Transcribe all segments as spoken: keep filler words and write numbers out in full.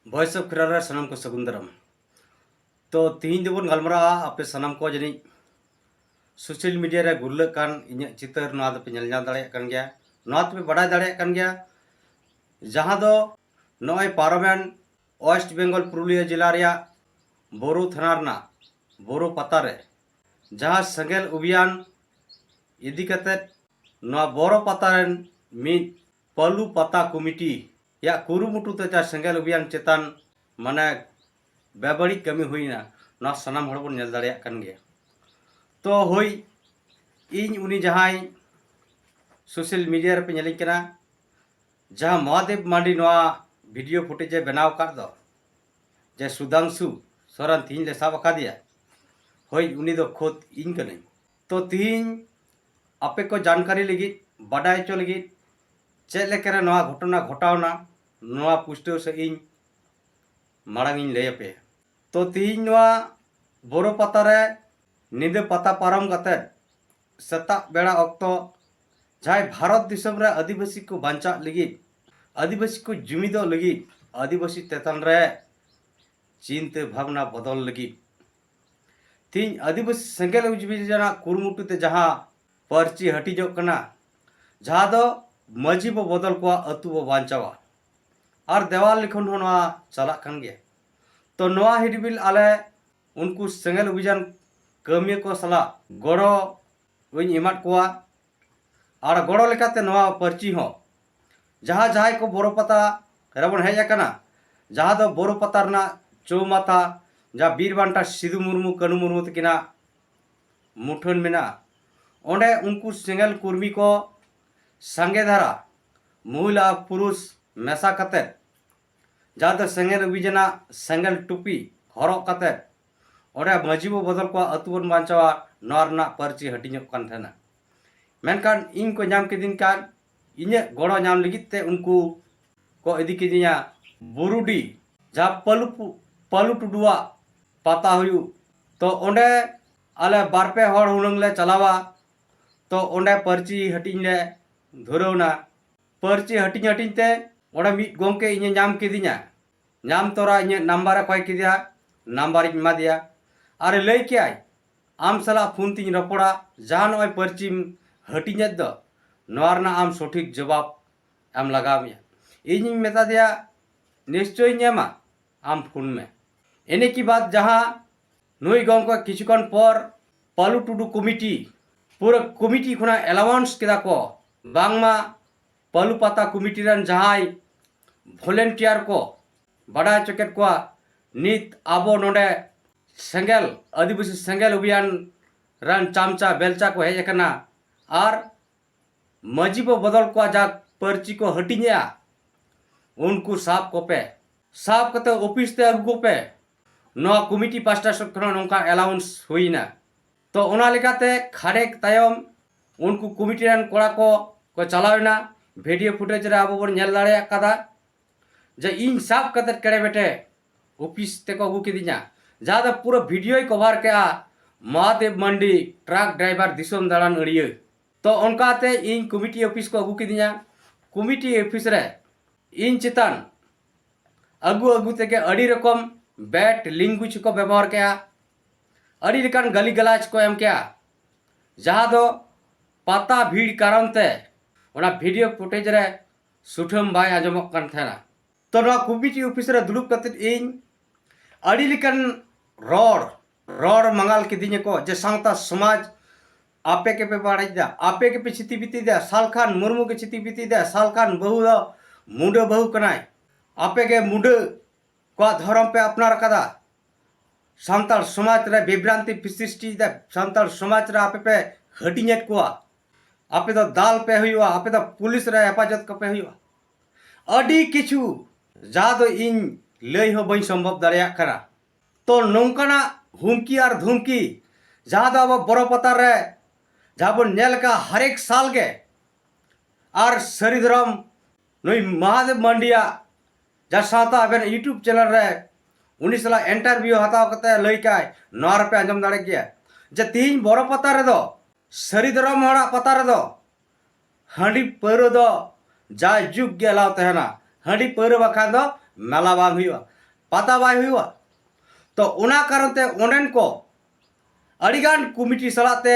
Voice of Khera ᱨᱮ ᱥᱟᱱᱟᱢ ᱠᱚ ᱥᱟᱹᱜᱩᱱ ᱫᱟᱨᱟᱢ᱾ ᱛᱚ, ᱛᱤᱦᱤᱧ ᱫᱚᱵᱚᱱ ᱜᱟᱞᱢᱟᱨᱟᱜᱼᱟ, ᱟᱯᱮ ᱥᱟᱱᱟᱢ ᱠᱚ ᱡᱟᱹᱱᱤᱡ social media ᱨᱮ ᱜᱩᱨᱞᱟᱹᱜ ᱠᱟᱱ ᱤᱧᱟᱹᱜ ᱪᱤᱛᱟᱹᱨ, ᱱᱚᱣᱟ ᱫᱚᱯᱮ ᱧᱮᱞ ᱧᱟᱢ ᱫᱟᱲᱮᱭᱟᱜ ᱠᱟᱱ ᱜᱮᱭᱟ, ᱱᱚᱣᱟ ᱫᱚᱯᱮ ᱵᱟᱰᱟᱭ ᱫᱟᱲᱮᱭᱟᱜ ᱠᱟᱱ ᱜᱮᱭᱟ, ᱡᱟᱦᱟᱸ ᱫᱚ ᱱᱚᱜᱼᱚᱭ ᱯᱟᱨᱚᱢᱮᱱ West Bengal ᱯᱩᱨᱩᱞᱤᱭᱟᱹ ᱡᱮᱞᱟ ᱨᱮᱭᱟᱜ ᱵᱳᱨᱳ ᱛᱷᱟᱱᱟ ᱨᱮᱱᱟᱜ ᱵᱳᱨᱳ ᱯᱟᱛᱟ ᱨᱮ ᱡᱟᱦᱟᱸ ᱥᱮᱸᱜᱮᱞ ᱚᱵᱷᱤᱭᱟᱱ ᱤᱫᱤ ᱠᱟᱛᱮᱫ ᱱᱚᱣᱟ ᱵᱳᱨᱳ ᱯᱟᱛᱟ ᱨᱮᱱ ᱢᱤᱫ ᱯᱟᱹᱞᱩ ᱯᱟᱛᱟ ᱠᱚᱢᱤᱴᱤ ᱭᱟᱜ ᱠᱩᱨᱩᱢᱩᱴᱩ ᱛᱮ ᱡᱟᱦᱟᱸ ᱥᱮᱸᱜᱮᱞ ᱚᱵᱷᱤᱭᱟᱱ ᱪᱮᱛᱟᱱ ᱢᱟᱱᱮ ᱵᱮᱵᱟᱹᱲᱤᱡ ᱠᱟᱹᱢᱤ ᱦᱩᱭᱱᱟ, ᱱᱚᱣᱟ ᱥᱟᱱᱟᱢ ᱦᱚᱲ ᱵᱚᱱ ᱧᱮᱞ ᱫᱟᱲᱮᱭᱟᱜ ᱠᱟᱱ ᱜᱮᱭᱟ᱾ ᱛᱚ ᱦᱳᱭ, ᱤᱧ ᱩᱱᱤ ᱡᱟᱦᱟᱸᱭ social media ᱨᱮᱯᱮ ᱧᱮᱞᱤᱧ ᱠᱟᱱᱟ, ᱡᱟᱦᱟᱸ ᱢᱚᱦᱟᱫᱮᱵ ᱢᱟᱱᱰᱤ ᱱᱚᱣᱟ video footage ᱮ ᱵᱮᱱᱟᱣ ᱟᱠᱟᱫ ᱫᱚ, ᱡᱮ ᱥᱩᱫᱷᱟᱝᱥᱩ ᱥᱚᱨᱮᱱ ᱛᱤᱦᱤᱧ ᱞᱮ ᱥᱟᱵ ᱟᱠᱟᱫᱮᱭᱟ, ᱦᱳᱭ, ᱩᱱᱤ ᱫᱚ ᱠᱷᱩᱫ ᱤᱧ ᱠᱟᱹᱱᱟᱹᱧ᱾ ᱛᱚ ᱛᱤᱦᱤᱧ ᱟᱯᱮ ᱠᱚ ᱡᱟᱱᱠᱟᱨᱤ ᱞᱟᱹᱜᱤᱫ, ᱵᱟᱰᱟᱭ ᱦᱚᱪᱚ ᱞᱟᱹᱜᱤᱫ, ᱪᱮᱫ ᱞᱮᱠᱟᱨᱮ ᱱᱚᱣᱟ ᱜᱷᱚᱴᱚᱱᱟ ᱜᱷᱚᱴᱟᱣᱱᱟ, ᱱᱚᱣᱟ ᱯᱩᱥᱴᱟᱹᱣ ᱥᱟᱺᱦᱤᱡ ᱤᱧ ᱢᱟᱲᱟᱝ ᱤᱧ ᱞᱟᱹᱭ ᱟᱯᱮᱭᱟ᱾ ᱛᱚ ᱛᱤᱦᱤᱧ ᱱᱚᱣᱟ ᱵᱳᱨᱳ ᱯᱟᱛᱟ ᱨᱮ ᱧᱤᱫᱟᱹ ᱯᱟᱛᱟ ᱯᱟᱨᱚᱢ ᱠᱟᱛᱮᱫ ᱥᱮᱛᱟᱜ ᱵᱮᱲᱟ ᱚᱠᱛᱚ ᱡᱟᱦᱟᱸᱭ ᱵᱷᱟᱨᱚᱛ ᱫᱤᱥᱚᱢ ᱨᱮ ᱟᱹᱫᱤᱵᱟᱹᱥᱤ ᱠᱚ ᱵᱟᱧᱪᱟᱜ ᱞᱟᱹᱜᱤᱫ, ᱟᱹᱫᱤᱵᱟᱹᱥᱤ ᱠᱚ ᱡᱩᱢᱤᱫᱚᱜ ᱞᱟᱹᱜᱤᱫ, ᱟᱹᱫᱤᱵᱟᱹᱥᱤ ᱪᱮᱛᱟᱱ ᱨᱮ ᱪᱤᱱᱛᱟᱹ ᱵᱷᱟᱵᱽᱱᱟ ᱵᱚᱫᱚᱞ ᱞᱟᱹᱜᱤᱫ ᱛᱤᱦᱤᱧ ᱟᱹᱫᱤᱵᱟᱹᱥᱤ ᱥᱮᱸᱜᱮᱞ ᱚᱵᱷᱤᱡᱟᱱ ᱨᱮᱱᱟᱜ ᱠᱩᱨᱩᱢᱩᱴᱩ ᱛᱮ ᱡᱟᱦᱟᱸ ᱯᱟᱹᱨᱪᱤ ᱦᱟᱹᱴᱤᱧᱚᱜ ᱠᱟᱱᱟ, ᱡᱟᱦᱟᱸ ᱫᱚ ᱢᱟᱹᱡᱷᱤ ᱵᱚ ᱵᱚᱫᱚᱞ ᱠᱚᱣᱟ, ᱟᱹᱛᱩ ᱵᱚ ᱵᱟᱧᱪᱟᱣᱟ᱾ ᱟᱨ ᱫᱮᱣᱟᱞ ᱞᱤᱠᱷᱚᱱ ᱦᱚᱸ ᱱᱚᱣᱟ ᱪᱟᱞᱟᱜ ᱠᱟᱱ ᱜᱮᱭᱟ᱾ ᱛᱚ ᱱᱚᱣᱟ ᱦᱤᱰᱤᱵᱤᱞ ᱟᱞᱮ ᱩᱱᱠᱩ ᱥᱮᱸᱜᱮᱞ ᱚᱵᱷᱤᱡᱟᱱ ᱠᱟᱹᱢᱤᱭᱟᱹ ᱠᱚ ᱥᱟᱞᱟᱜ ᱜᱚᱲᱚ ᱤᱧ ᱮᱢᱟᱫ ᱠᱚᱣᱟ᱾ ᱟᱨ ᱜᱚᱲᱚ ᱞᱮᱠᱟᱛᱮ ᱱᱚᱣᱟ ᱯᱟᱹᱨᱪᱤ ᱦᱚᱸ ᱡᱟᱦᱟᱸ ᱡᱟᱦᱟᱸᱭ ᱠᱚ ᱵᱳᱨᱳ ᱯᱟᱛᱟ ᱨᱮᱵᱚᱱ ᱦᱮᱡ ᱟᱠᱟᱱᱟ, ᱡᱟᱦᱟᱸ ᱫᱚ ᱵᱳᱨᱳ ᱯᱟᱛᱟ ᱨᱮᱱᱟᱜ ᱪᱳᱣᱢᱟᱛᱟ, ᱡᱟᱦᱟᱸ ᱵᱤᱨ ᱵᱟᱱᱴᱟ ᱥᱤᱫᱩ ᱢᱩᱨᱢᱩ, ᱠᱟᱹᱱᱩ ᱢᱩᱨᱢᱩ ᱛᱟᱹᱠᱤᱱᱟᱜ ᱢᱩᱴᱷᱟᱹᱱ ᱢᱮᱱᱟᱜᱼᱟ, ᱚᱸᱰᱮ ᱩᱱᱠᱩ ᱥᱮᱸᱜᱮᱞ ᱠᱩᱨᱢᱤ ᱠᱚ ᱥᱟᱸᱜᱮ ᱫᱷᱟᱨᱟ ᱢᱚᱦᱤᱞᱟ ᱟᱨ ᱯᱩᱨᱩᱥ ᱢᱮᱥᱟ ᱠᱟᱛᱮᱫ, ᱡᱟᱦᱟᱸ ᱫᱚ ᱥᱮᱸᱜᱮᱞ ᱚᱵᱷᱤᱡᱟᱱᱟᱜ ᱥᱮᱸᱜᱮᱞ ᱴᱩᱯᱤ ᱦᱚᱨᱚᱜ ᱠᱟᱛᱮᱫ, ᱚᱸᱰᱮ ᱢᱟᱹᱡᱷᱤ ᱵᱚ ᱵᱚᱫᱚᱞ ᱠᱚᱣᱟ, ᱟᱹᱛᱩ ᱵᱚᱱ ᱵᱟᱧᱪᱟᱣᱟ, ᱱᱚᱣᱟ ᱨᱮᱱᱟᱜ ᱯᱟᱹᱨᱪᱤ ᱦᱟᱹᱴᱤᱧᱚᱜ ᱠᱟᱱ ᱛᱟᱦᱮᱱᱟ᱾ ᱢᱮᱱᱠᱷᱟᱱ ᱤᱧ ᱠᱚ ᱧᱟᱢ ᱠᱤᱫᱤᱧ ᱠᱷᱟᱱ, ᱤᱧᱟᱹᱜ ᱜᱚᱲᱚ ᱧᱟᱢ ᱞᱟᱹᱜᱤᱫ ᱛᱮ ᱩᱱᱠᱩ ᱠᱚ ᱤᱫᱤ ᱠᱤᱫᱤᱧᱟ ᱵᱩᱨᱩᱰᱤ, ᱡᱟᱦᱟᱸ ᱯᱟᱹᱞᱩ ᱯᱩ-, ᱯᱟᱹᱞᱩ ᱴᱩᱰᱩᱣᱟᱜ ᱯᱟᱛᱟ ᱦᱩᱭᱩᱜ᱾ ᱛᱚ ᱚᱸᱰᱮ ᱟᱞᱮ ᱵᱟᱨ ᱯᱮ ᱦᱚᱲ ᱦᱩᱱᱟᱹᱝ ᱞᱮ ᱪᱟᱞᱟᱣᱟ᱾ ᱛᱚ ᱚᱸᱰᱮ ᱯᱟᱹᱨᱪᱤ ᱦᱟᱹᱴᱤᱧ ᱞᱮ ᱫᱷᱩᱨᱟᱹᱣᱱᱟ᱾ ᱯᱟᱹᱨᱪᱤ ᱦᱟᱹᱴᱤᱧ ᱦᱟᱹᱴᱤᱧ ᱛᱮ ᱚᱸᱰᱮ ᱢᱤᱫ ᱜᱚᱢᱠᱮ ᱤᱧᱮ ᱧᱟᱢ ᱠᱤᱫᱤᱧᱟ᱾ ᱧᱟᱢ ᱛᱚᱨᱟ ᱤᱧᱟᱹᱜ ᱱᱟᱢᱵᱟᱨᱮ ᱠᱚᱭ ᱠᱮᱫᱮᱭᱟ, ᱱᱟᱢᱵᱟᱨᱤᱧ ᱮᱢᱟ ᱫᱮᱭᱟ᱾ ᱟᱨᱮ ᱞᱟᱹᱭ ᱠᱮᱜᱼᱟᱭ, "ᱟᱢ ᱥᱟᱞᱟᱜ ᱯᱷᱳᱱ ᱛᱤᱧ ᱨᱚᱯᱚᱲᱟ, ᱡᱟᱦᱟᱸ ᱱᱚᱜᱼᱚᱭ ᱯᱟᱹᱨᱪᱤᱢ ᱦᱟᱹᱴᱤᱧᱮᱫ ᱫᱚ, ᱱᱚᱣᱟ ᱨᱮᱱᱟᱜ ᱟᱢ ᱥᱚᱴᱷᱤᱠ ᱡᱚᱵᱟᱵ ᱮᱢ ᱞᱟᱜᱟᱣ ᱢᱮᱭᱟ᱾" ᱤᱧᱤᱧ ᱢᱮᱛᱟ ᱫᱮᱭᱟ, "ᱱᱤᱥᱪᱚᱭᱤᱧ ᱮᱢᱟ, ᱟᱢ ᱯᱷᱳᱱ ᱢᱮ᱾" ᱤᱱᱟᱹ ᱠᱤ ᱵᱟᱫ ᱡᱟᱦᱟᱸ ᱱᱩᱭ ᱜᱚᱢᱠᱮ ᱠᱤᱪᱷᱩ ᱠᱷᱚᱱ ᱯᱚᱨ ᱯᱟᱞᱩ ᱴᱩᱰᱩ ᱠᱚᱢᱤᱴᱤ, ᱯᱩᱨᱟᱹ ᱠᱚᱢᱤᱴᱤ ᱠᱷᱚᱱᱟᱜ ᱮᱞᱟᱣᱩᱱᱥ ᱠᱮᱫᱟ ᱠᱚ, ᱵᱟᱝᱢᱟ ᱯᱟᱞᱩ ᱯᱟᱛᱟ ᱠᱚᱢᱤᱴᱤ ᱨᱮᱱ ᱡᱟᱦᱟᱸᱭ ᱵᱷᱚᱞᱮᱱᱴᱤᱭᱟᱨ ᱠᱚ, ᱵᱟᱰᱟᱭ ᱦᱚᱪᱚ ᱠᱮᱫ ᱠᱚᱣᱟ, ᱱᱤᱛ ᱟᱵᱚ ᱱᱚᱰᱮ ᱥᱮᱸᱜᱮᱞ, ᱟᱹᱫᱤᱵᱟᱹᱥᱤ ᱥᱮᱸᱜᱮᱞ ᱚᱵᱷᱤᱭᱟᱱ ᱨᱮᱱ ᱪᱟᱢᱪᱟ ᱵᱮᱞᱪᱟ ᱠᱚ ᱦᱮᱡ ᱟᱠᱟᱱᱟ, ᱟᱨ ᱢᱟᱹᱡᱷᱤ ᱵᱚ ᱵᱚᱫᱚᱞ ᱠᱚᱣᱟ, ᱡᱟ ᱯᱟᱹᱨᱪᱤ ᱠᱚ ᱦᱟᱹᱴᱤᱧᱮᱜᱼᱟ, ᱩᱱᱠᱩ ᱥᱟᱵ ᱠᱚᱯᱮ, ᱥᱟᱵ ᱠᱟᱛᱮ ᱚᱯᱷᱤᱥ ᱛᱮ ᱟᱹᱜᱩ ᱠᱚᱯᱮ᱾ ᱱᱚᱣᱟ ᱠᱚᱢᱤᱴᱤ ᱯᱟᱥᱴᱟ ᱥᱮᱫ ᱠᱷᱚᱱ ᱱᱚᱝᱠᱟ ᱮᱞᱟᱣᱩᱱᱥ ᱦᱩᱭᱱᱟ᱾ ᱛᱚ, ᱚᱱᱟ ᱞᱮᱠᱟᱛᱮ ᱠᱷᱟᱰᱮ ᱛᱟᱭᱚᱢ ᱩᱱᱠᱩ ᱠᱚᱢᱤᱴᱤ ᱨᱮᱱ ᱠᱚᱲᱟ ᱠᱚ ᱠᱚ ᱪᱟᱞᱟᱣ ᱮᱱᱟ᱾ ᱵᱷᱤᱰᱤᱭᱳ ᱯᱷᱩᱴᱮᱡᱽ ᱨᱮ ᱟᱵᱚ ᱵᱚᱱ ᱧᱮᱞ ᱫᱟᱲᱮᱭᱟᱜ ᱠᱟᱫᱟ ᱡᱮ ᱤᱧ ᱥᱟᱵ ᱠᱟᱛᱮ ᱠᱮᱲᱮ ᱵᱮᱴᱮ ᱚᱯᱷᱤᱥ ᱛᱮᱠᱚ ᱟᱹᱜᱩ ᱠᱤᱫᱤᱧᱟ, ᱡᱟᱦᱟᱸ ᱫᱚ ᱯᱩᱨᱟᱹ ᱵᱷᱤᱰᱤᱭᱳᱭ ᱠᱚᱵᱷᱟᱨ ᱠᱮᱜᱼᱟ, ᱢᱚᱦᱟᱫᱮᱵ ᱢᱟᱱᱰᱤ ᱴᱨᱟᱠ ᱰᱨᱟᱭᱵᱷᱟᱨ ᱫᱤᱥᱚᱢ ᱫᱟᱬᱟᱱ ᱟᱹᱲᱤᱭᱟᱹ᱾ ᱛᱚ, ᱚᱱᱠᱟᱛᱮ ᱤᱧ ᱠᱚᱢᱤᱴᱤ ᱚᱯᱷᱤᱥ ᱠᱚ ᱟᱹᱜᱩ ᱠᱤᱫᱤᱧᱟ᱾ ᱠᱚᱢᱤᱴᱤ ᱚᱯᱷᱤᱥ ᱨᱮ ᱤᱧ ᱪᱮᱛᱟᱱ ᱟᱹᱜᱩ ᱟᱹᱜᱩ ᱛᱮᱜᱮ ᱟᱹᱰᱤ ᱨᱚᱠᱚᱢ ᱵᱮᱰ ᱞᱮᱝᱜᱩᱭᱮᱡᱽ ᱠᱚ ᱵᱮᱵᱚᱦᱟᱨ ᱠᱮᱜᱼᱟ, ᱟᱹᱰᱤ ᱞᱮᱠᱟᱱ ᱜᱟᱹᱞᱤ ᱜᱟᱞᱟᱡᱽ ᱠᱚ ᱮᱢ ᱠᱮᱜᱼᱟ, ᱡᱟᱦᱟᱸ ᱫᱚ ᱯᱟᱛᱟ ᱵᱷᱤᱲ ᱠᱟᱨᱚᱱ ᱛᱮ ᱚᱱᱟ ᱵᱷᱤᱰᱤᱭᱳ ᱯᱷᱩᱴᱮᱡᱽ ᱨᱮ ᱥᱩᱴᱷᱟᱹᱢ ᱵᱟᱭ ᱟᱸᱡᱚᱢᱚᱜ ᱠᱟᱱ ᱛᱟᱦᱮᱱᱟ᱾ ᱛᱚ, ᱱᱚᱣᱟ ᱠᱚᱢᱤᱴᱤ ᱚᱯᱷᱤᱥ ᱨᱮ ᱫᱩᱲᱩᱵ ᱠᱟᱛᱮᱫ ᱤᱧ ᱟᱹᱰᱤ ᱞᱮᱠᱟᱱ ᱨᱚᱲ, ᱨᱚᱲ ᱢᱟᱸᱜᱟᱞ ᱠᱤᱫᱤᱧᱟᱠᱚ ᱡᱮ ᱥᱟᱶᱛᱟ ᱥᱚᱢᱟᱡᱽ ᱟᱯᱮ ᱜᱮᱯᱮ ᱵᱟᱹᱲᱤᱡ ᱫᱟ, ᱟᱯᱮ ᱜᱮᱯᱮ ᱪᱷᱤᱛᱤ ᱵᱤᱛᱤ ᱫᱟ, ᱥᱟᱞᱠᱷᱟᱱ ᱢᱩᱨᱢᱩ ᱜᱮ ᱪᱷᱤᱛᱤ ᱵᱤᱛᱤ ᱫᱟ, ᱥᱟᱞᱠᱷᱟᱱ ᱵᱟᱹᱦᱩ ᱫᱚ ᱢᱩᱰᱟᱹ ᱵᱟᱹᱦᱩ ᱠᱟᱱᱟᱭ, ᱟᱯᱮ ᱜᱮ ᱢᱩᱰᱟᱹ ᱠᱚᱣᱟᱜ ᱫᱷᱚᱨᱚᱢ ᱯᱮ ᱟᱯᱱᱟᱨ ᱟᱠᱟᱫᱟ, ᱥᱟᱱᱛᱟᱲ ᱥᱚᱢᱟᱡᱽ ᱨᱮ ᱵᱤᱵᱷᱨᱟᱱᱛᱤ ᱯᱮ ᱥᱨᱤᱥᱴᱤᱭᱮᱫᱟ, ᱥᱟᱱᱛᱟᱲ ᱥᱚᱢᱟᱡᱽ ᱨᱮ ᱟᱯᱮ ᱯᱮ ᱦᱟᱹᱴᱤᱧᱮᱫ ᱠᱚᱣᱟ, ᱟᱯᱮ ᱫᱚ ᱫᱟᱞ ᱯᱮ ᱦᱩᱭᱩᱜᱼᱟ, ᱟᱯᱮ ᱫᱚ ᱯᱩᱞᱤᱥ ᱨᱮ ᱦᱮᱯᱟᱡᱚᱛ ᱠᱚᱯᱮ ᱦᱩᱭᱩᱜᱼᱟ᱾ ᱟᱹᱰᱤ ᱠᱤᱪᱷᱩ ᱡᱟᱦᱟᱸ ᱫᱚ ᱤᱧ ᱞᱟᱹᱭ ᱦᱚᱸ ᱵᱟᱹᱧ ᱥᱚᱢᱵᱷᱚᱵ ᱫᱟᱲᱮᱭᱟᱜ ᱠᱟᱱᱟ᱾ ᱛᱚ, ᱱᱚᱝᱠᱟᱱᱟᱜ ᱦᱩᱢᱠᱤ ᱟᱨ ᱫᱷᱩᱢᱠᱤ ᱡᱟᱦᱟᱸ ᱫᱚ ᱟᱵᱚ ᱵᱚᱨᱚ ᱯᱟᱛᱟ ᱨᱮ ᱡᱟᱦᱟᱸ ᱵᱚᱱ ᱧᱮᱞ ᱟᱠᱟᱫ ᱦᱟᱨᱮᱠ ᱥᱟᱞ ᱜᱮ, ᱟᱨ ᱥᱟᱹᱨᱤ ᱫᱷᱚᱨᱚᱢ ᱱᱩᱭ ᱢᱚᱦᱟᱫᱮᱵ ᱢᱟᱱᱰᱤᱭᱟᱜ ᱡᱟᱦᱟᱸ ᱥᱟᱶᱛᱟ ᱟᱵᱮᱱ YouTube ᱪᱮᱱᱮᱞ ᱨᱮ ᱩᱱᱤ ᱥᱟᱞᱟᱜ ᱤᱱᱴᱟᱨᱵᱷᱤᱭᱩ ᱦᱟᱛᱟᱣ ᱠᱟᱛᱮ ᱞᱟᱹᱭ ᱠᱟᱭ, ᱱᱚᱣᱟ ᱨᱮᱯᱮ ᱟᱸᱡᱚᱢ ᱫᱟᱲᱮ ᱜᱮᱭᱟ ᱡᱮ ᱛᱤᱦᱤᱧ ᱵᱚᱨᱚ ᱯᱟᱛᱟ ᱨᱮᱫᱚ, ᱥᱟᱹᱨᱤ ᱫᱷᱚᱨᱚᱢ ᱦᱚᱲᱟᱜ ᱯᱟᱛᱟ ᱨᱮᱫᱚ ᱦᱟᱺᱰᱤ ᱯᱟᱹᱣᱨᱟᱹ ᱫᱚ ᱡᱟᱭᱡᱩᱜᱽ ᱜᱮ ᱮᱞᱟᱣ ᱛᱟᱦᱮᱱᱟ᱾ ᱦᱟᱺᱰᱤ ᱯᱟᱹᱣᱨᱟᱹ ᱵᱟᱠᱷᱟᱱ ᱫᱚ ᱢᱮᱞᱟ ᱵᱟᱝ ᱦᱩᱭᱩᱜᱼᱟ, ᱯᱟᱛᱟ ᱵᱟᱭ ᱦᱩᱭᱩᱜᱼᱟ᱾ ᱛᱚ ᱚᱱᱟ ᱠᱟᱨᱚᱱ ᱛᱮ ᱚᱸᱰᱮᱱ ᱠᱚ ᱟᱹᱰᱤᱜᱟᱱ ᱠᱚᱢᱤᱴᱤ ᱥᱟᱞᱟᱜ ᱛᱮ